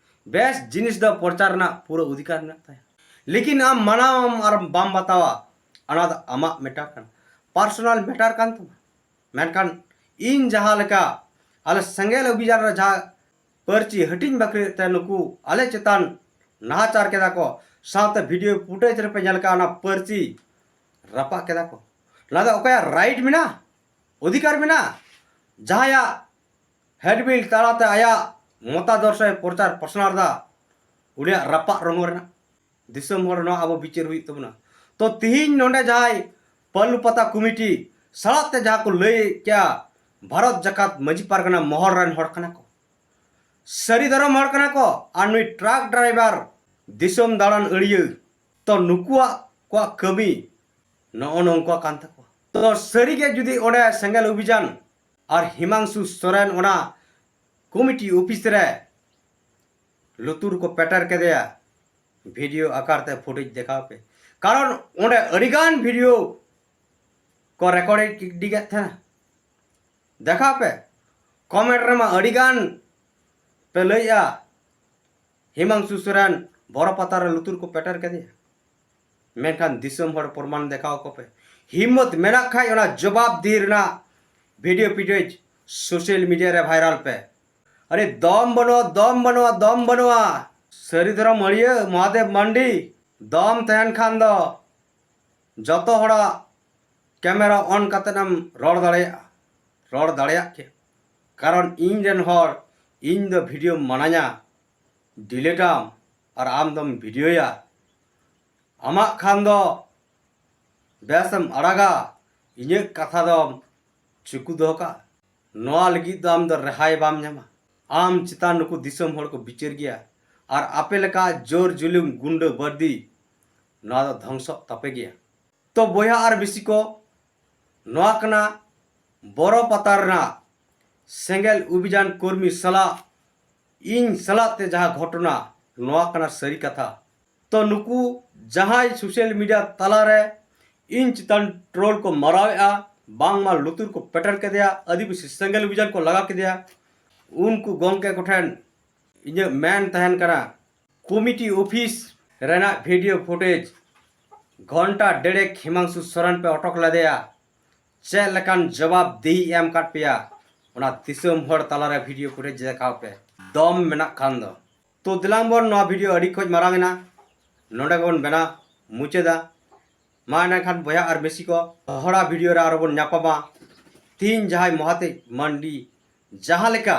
ᱵᱮᱥ ᱡᱤᱱᱤᱥ ᱫᱚ ᱯᱨᱚᱪᱟᱨ ᱨᱮᱱᱟᱜ ᱯᱩᱨᱟᱹ ᱚᱫᱷᱤᱠᱟᱨ ᱢᱮᱱᱟᱜ ᱛᱟᱭᱟ, ᱞᱮᱠᱤᱱ ᱟᱢ ᱢᱟᱱᱟᱣᱟᱢ ᱟᱨ ᱵᱟᱢ ᱵᱟᱛᱟᱣᱟ, ᱚᱱᱟ ᱫᱚ ᱟᱢᱟᱜ ᱢᱮᱴᱟᱨ ᱠᱟᱱᱟ, ᱯᱟᱨᱥᱚᱱᱟᱞ ᱢᱮᱴᱟᱨ ᱠᱟᱱ ᱛᱟᱢᱟ᱾ ᱢᱮᱱᱠᱷᱟᱱ ᱤᱧ ᱡᱟᱦᱟᱸ ᱞᱮᱠᱟ ᱟᱞᱮ ᱥᱮᱸᱜᱮᱞ ᱚᱵᱷᱤᱡᱟᱱ ᱨᱮ ᱡᱟᱦᱟᱸ ᱯᱟᱹᱨᱪᱤ ᱦᱟᱹᱴᱤᱧ ᱵᱟᱹᱠᱷᱨᱤ ᱛᱮ ᱱᱩᱠᱩ ᱟᱞᱮ ᱪᱮᱛᱟᱱ ᱱᱟᱦᱟᱪᱟᱨ ᱠᱮᱫᱟ ᱠᱚ, ᱥᱟᱶᱛᱮ ᱵᱷᱤᱰᱤᱭᱳ ᱯᱷᱩᱴᱮᱡᱽ ᱨᱮᱯᱮ ᱧᱮᱞ ᱠᱟᱜᱼᱟ, ᱚᱱᱟ ᱯᱟᱹᱨᱪᱤ ᱨᱟᱯᱟᱜ ᱠᱮᱫᱟ ᱠᱚ᱾ ᱚᱱᱟ ᱫᱚ ᱚᱠᱚᱭᱟᱜ ᱨᱟᱭᱤᱴ ᱢᱮᱱᱟᱜᱼᱟ? ᱚᱫᱷᱤᱠᱟᱨ ᱢᱮᱱᱟᱜᱼᱟ? ᱡᱟᱦᱟᱸᱭᱟᱜ ᱦᱮᱰᱵᱤᱞ ᱛᱟᱞᱟᱛᱮ ᱟᱭᱟᱜ ᱢᱚᱛᱟᱫᱚᱨᱥᱚᱭ ᱯᱨᱚᱪᱟᱨ ᱯᱨᱚᱥᱟᱨ ᱫᱟ, ᱩᱱᱤᱭᱟᱜ ᱨᱟᱯᱟᱜ ᱨᱚᱝᱜᱚ ᱨᱮᱱᱟᱜ ᱫᱤᱥᱚᱢ ᱦᱚᱲ, ᱱᱚᱣᱟ ᱟᱵᱚ ᱵᱤᱪᱟᱹᱨ ᱦᱩᱭᱩᱜ ᱛᱟᱵᱚᱱᱟ᱾ ᱛᱚ ᱛᱤᱦᱤᱧ ᱱᱚᱰᱮ ᱡᱟᱦᱟᱸᱭ ᱯᱟᱹᱞᱩ ᱯᱟᱛᱟ ᱠᱚᱢᱤᱴᱤ ᱥᱟᱞᱟᱜ ᱛᱮ ᱡᱟᱦᱟᱸ ᱠᱚ ᱞᱟᱹᱭ ᱠᱮᱜᱼᱟ, ᱵᱷᱟᱨᱚᱛ ᱡᱟᱠᱟᱛ ᱢᱟᱹᱡᱷᱤ ᱯᱟᱨᱜᱟᱱᱟ ᱢᱚᱦᱚᱞ ᱨᱮᱱ ᱦᱚᱲ ᱠᱟᱱᱟ ᱠᱚ, ᱥᱟᱹᱨᱤ ᱫᱷᱚᱨᱚᱢ ᱦᱚᱲ ᱠᱟᱱᱟ ᱠᱚ, ᱟᱨ ᱱᱩᱭ ᱴᱨᱟᱠ ᱰᱨᱟᱭᱵᱷᱟᱨ ᱫᱤᱥᱚᱢ ᱫᱟᱬᱟᱱ ᱟᱹᱲᱤᱭᱟᱹ᱾ ᱛᱚ ᱱᱩᱠᱩᱣᱟᱜ ᱠᱚᱣᱟᱜ ᱠᱟᱹᱢᱤ ᱱᱚᱜᱼᱚ ᱱᱚᱝᱠᱟ ᱠᱟᱱ ᱛᱟᱠᱚᱣᱟ᱾ ᱛᱚ ᱥᱟᱹᱨᱤᱜᱮ ᱡᱩᱫᱤ ᱚᱸᱰᱮ ᱥᱮᱸᱜᱮᱞ ᱚᱵᱷᱤᱡᱟᱱ ᱟᱨ ᱦᱤᱢᱟᱝᱥᱩ ᱥᱚᱨᱮᱱ ᱚᱱᱟ ᱠᱚᱢᱤᱴᱤ ᱚᱯᱷᱤᱥ ᱨᱮ ᱞᱩᱛᱩᱨ ᱠᱚ ᱯᱮᱴᱮᱨ ᱠᱮᱫᱮᱭᱟ, ᱵᱷᱤᱰᱤᱭᱳ ᱟᱠᱟᱨ ᱛᱮ ᱯᱷᱩᱴᱮᱡᱽ ᱫᱮᱠᱷᱟᱣ ᱯᱮ, ᱠᱟᱨᱚᱱ ᱚᱸᱰᱮ ᱟᱹᱰᱤᱜᱟᱱ ᱵᱷᱤᱰᱤᱭᱳ ᱠᱚ ᱨᱮᱠᱚᱨᱰ ᱤᱫᱤᱭᱮᱫ ᱛᱟᱦᱮᱱᱟ᱾ ᱫᱮᱠᱷᱟᱣ ᱯᱮ, ᱠᱚᱢᱮᱱᱴ ᱨᱮᱢᱟ ᱟᱹᱰᱤᱜᱟᱱ ᱯᱮ ᱞᱟᱹᱭᱮᱜᱼᱟ, ᱦᱤᱢᱟᱝᱥᱩ ᱥᱚᱨᱮᱱ ᱵᱚᱨᱚ ᱯᱟᱛᱟ ᱨᱮ ᱞᱩᱛᱩᱨ ᱠᱚ ᱯᱮᱴᱮᱨ ᱠᱮᱫᱮᱭᱟ᱾ ᱢᱮᱱᱠᱷᱟᱱ ᱫᱤᱥᱚᱢ ᱦᱚᱲ ᱯᱨᱚᱢᱟᱱ ᱫᱮᱠᱷᱟᱣ ᱟᱠᱚ ᱯᱮ᱾ ᱦᱤᱢᱢᱚᱛ ᱢᱮᱱᱟᱜ ᱠᱷᱟᱡ ᱚᱱᱟ ᱡᱚᱵᱟᱵ ᱫᱤ ᱨᱮᱱᱟᱜ ᱵᱷᱤᱰᱤᱭᱳ ᱯᱷᱤᱴᱮᱡᱽ ᱥᱳᱥᱟᱞ ᱢᱤᱰᱤᱭᱟ ᱨᱮ ᱵᱷᱟᱭᱨᱟᱞ ᱯᱮ᱾ ᱟᱨᱮ ᱫᱚᱢ ᱵᱟᱹᱱᱩᱜᱼᱟ, ᱫᱚᱢ ᱵᱟᱹᱱᱩᱜᱼᱟ, ᱫᱚᱢ ᱵᱟᱹᱱᱩᱜᱼᱟ᱾ ᱥᱟᱹᱨᱤ ᱫᱷᱚᱨᱚᱢ ᱟᱹᱲᱤᱭᱟᱹ ᱢᱚᱦᱟᱫᱮᱵ ᱢᱟᱱᱰᱤ, ᱫᱚᱢ ᱛᱟᱦᱮᱱ ᱠᱷᱟᱱ ᱫᱚ ᱡᱚᱛᱚ ᱦᱚᱲᱟᱜ ᱠᱮᱢᱮᱨᱟ ᱚᱱ ᱠᱟᱛᱮᱫ ᱮᱢ ᱨᱚᱲ ᱫᱟᱲᱮᱭᱟᱜᱼᱟ, ᱨᱚᱲ ᱫᱟᱲᱮᱭᱟᱜ ᱠᱮᱭᱟ᱾ ᱠᱟᱨᱚᱱ ᱤᱧ ᱨᱮᱱ ᱦᱚᱲ, ᱤᱧ ᱫᱚ ᱵᱷᱤᱰᱤᱭᱳᱢ ᱢᱟᱱᱟᱧᱟ, ᱰᱤᱞᱮᱴᱟᱢ, ᱟᱨ ᱟᱢ ᱫᱚᱢ ᱵᱷᱤᱰᱤᱭᱳᱭᱟ᱾ ᱟᱢᱟᱜ ᱠᱷᱟᱱ ᱫᱚ ᱵᱮᱥᱮᱢ ᱟᱲᱟᱜᱟ, ᱤᱧᱟᱹᱜ ᱠᱟᱛᱷᱟ ᱫᱚᱢ ᱪᱩᱠᱩ ᱫᱚᱦᱚ ᱠᱟᱜᱼᱟ᱾ ᱱᱚᱣᱟ ᱞᱟᱹᱜᱤᱫ ᱫᱚ ᱟᱢ ᱫᱚ ᱨᱮᱦᱟᱭ ᱵᱟᱢ ᱧᱟᱢᱟ᱾ ᱟᱢ ᱪᱮᱛᱟᱱ ᱱᱩᱠᱩ ᱫᱤᱥᱚᱢ ᱦᱚᱲ ᱠᱚ ᱵᱤᱪᱟᱹᱨ ᱜᱮᱭᱟ, ᱟᱨ ᱟᱯᱮ ᱞᱮᱠᱟ ᱡᱳᱨ ᱡᱩᱞᱩᱢ ᱜᱩᱱᱰᱟᱹ ᱵᱟᱹᱨᱫᱤ, ᱱᱚᱣᱟ ᱫᱚ ᱫᱷᱚᱝᱥᱚᱜ ᱛᱟᱯᱮ ᱜᱮᱭᱟ᱾ ᱛᱚ ᱵᱚᱭᱦᱟ ᱟᱨ ᱢᱤᱥᱤ ᱠᱚ, ᱱᱚᱣᱟ ᱠᱟᱱᱟ ᱵᱚᱨᱚ ᱯᱟᱛᱟ ᱨᱮᱱᱟᱜ ᱥᱮᱸᱜᱮᱞ ᱚᱵᱷᱤᱡᱟᱱ ᱠᱚᱨᱢᱤ ᱥᱟᱞᱟᱜ ᱤᱧ ᱥᱟᱞᱟᱜ ᱛᱮ ᱡᱟᱦᱟᱸ ᱜᱷᱚᱴᱚᱱᱟ, ᱱᱚᱣᱟ ᱠᱟᱱᱟ ᱥᱟᱹᱨᱤ ᱠᱟᱛᱷᱟ᱾ ᱛᱚ ᱱᱩᱠᱩ ᱡᱟᱦᱟᱸᱭ ᱥᱳᱥᱟᱞ ᱢᱤᱰᱤᱭᱟ ᱛᱟᱞᱟᱨᱮ ᱤᱧ ᱪᱮᱛᱟᱱ ᱴᱨᱳᱞ ᱠᱚ ᱢᱟᱨᱟᱣᱮᱫᱼᱟ, ᱵᱟᱝᱢᱟ ᱞᱩᱛᱩᱨ ᱠᱚ ᱯᱮᱴᱮᱨ ᱠᱮᱫᱮᱭᱟ, ᱟᱹᱫᱤᱵᱟᱹᱥᱤ ᱥᱮᱸᱜᱮᱞ ᱚᱵᱷᱤᱡᱟᱱ ᱠᱚ ᱞᱟᱜᱟ ᱠᱮᱫᱮᱭᱟ, ᱩᱱᱠᱩ ᱜᱚᱢᱠᱮ ᱠᱚᱴᱷᱮᱱ ᱤᱧᱟᱹᱜ ᱢᱮᱱ ᱛᱟᱦᱮᱱ ᱠᱟᱱᱟ, ᱠᱚᱢᱤᱴᱤ ᱚᱯᱷᱤᱥ ᱨᱮᱱᱟᱜ ᱵᱷᱤᱰᱤᱭᱳ ᱯᱷᱩᱴᱮᱡᱽ ᱜᱷᱚᱱᱴᱟ ᱰᱮᱲᱮᱠ ᱦᱤᱢᱟᱝᱥᱩ ᱥᱚᱨᱮᱱ ᱯᱮ ᱚᱴᱚᱠ ᱞᱮᱫᱮᱭᱟ, ᱪᱮᱫ ᱞᱮᱠᱟᱱ ᱡᱚᱵᱟᱵ ᱫᱤᱦᱤ ᱮᱢ ᱠᱟᱫ ᱯᱮᱭᱟ ᱚᱱᱟ ᱫᱤᱥᱚᱢ ᱦᱚᱲ ᱛᱟᱞᱟᱨᱮ ᱵᱷᱤᱰᱤᱭᱳ ᱯᱷᱩᱴᱮᱡᱽ ᱫᱮᱠᱷᱟᱣ ᱯᱮ, ᱫᱚᱢ ᱢᱮᱱᱟᱜ ᱠᱷᱟᱱ ᱫᱚ᱾ ᱛᱚ ᱫᱮᱞᱟᱝ ᱵᱚᱱ, ᱱᱚᱣᱟ ᱵᱷᱤᱰᱤᱭᱳ ᱟᱹᱰᱤ ᱠᱷᱚᱡ ᱢᱟᱨᱟᱝ ᱮᱱᱟ, ᱱᱚᱰᱮ ᱜᱮᱵᱚᱱ ᱵᱮᱱᱟ ᱢᱩᱪᱟᱹᱫᱟ᱾ ᱢᱟ ᱮᱱᱠᱷᱟᱱ ᱵᱚᱭᱦᱟ ᱟᱨ ᱢᱤᱥᱤ ᱠᱚ, ᱦᱚᱲᱟ ᱵᱷᱤᱰᱤᱭᱳ ᱨᱮ ᱟᱨᱚ ᱵᱚᱱ ᱧᱟᱯᱟᱢᱟ᱾ ᱛᱤᱦᱤᱧ ᱡᱟᱦᱟᱸᱭ ᱢᱚᱦᱟᱛᱮᱡ ᱢᱟᱱᱰᱤ ᱡᱟᱦᱟᱸ ᱞᱮᱠᱟ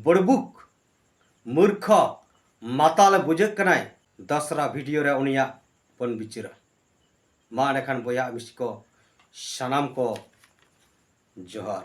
ᱵᱟᱹᱲᱵᱩᱠ, ᱢᱩᱨᱠᱷᱚ, ᱢᱟᱛᱟᱞᱮ ᱵᱩᱡᱷᱟᱹᱜ ᱠᱟᱱᱟᱭ, ᱫᱚᱥᱨᱟ ᱵᱷᱤᱰᱤᱭᱳ ᱨᱮ ᱩᱱᱤᱭᱟᱜ ᱵᱚᱱ ᱵᱤᱪᱟᱹᱨᱟ᱾ ᱢᱟ ᱮᱱᱠᱷᱟᱱ ᱵᱚᱭᱦᱟ ᱟᱨ ᱢᱤᱥᱤ ᱠᱚ, ᱥᱟᱱᱟᱢ ᱠᱚ ᱡᱚᱦᱟᱨ᱾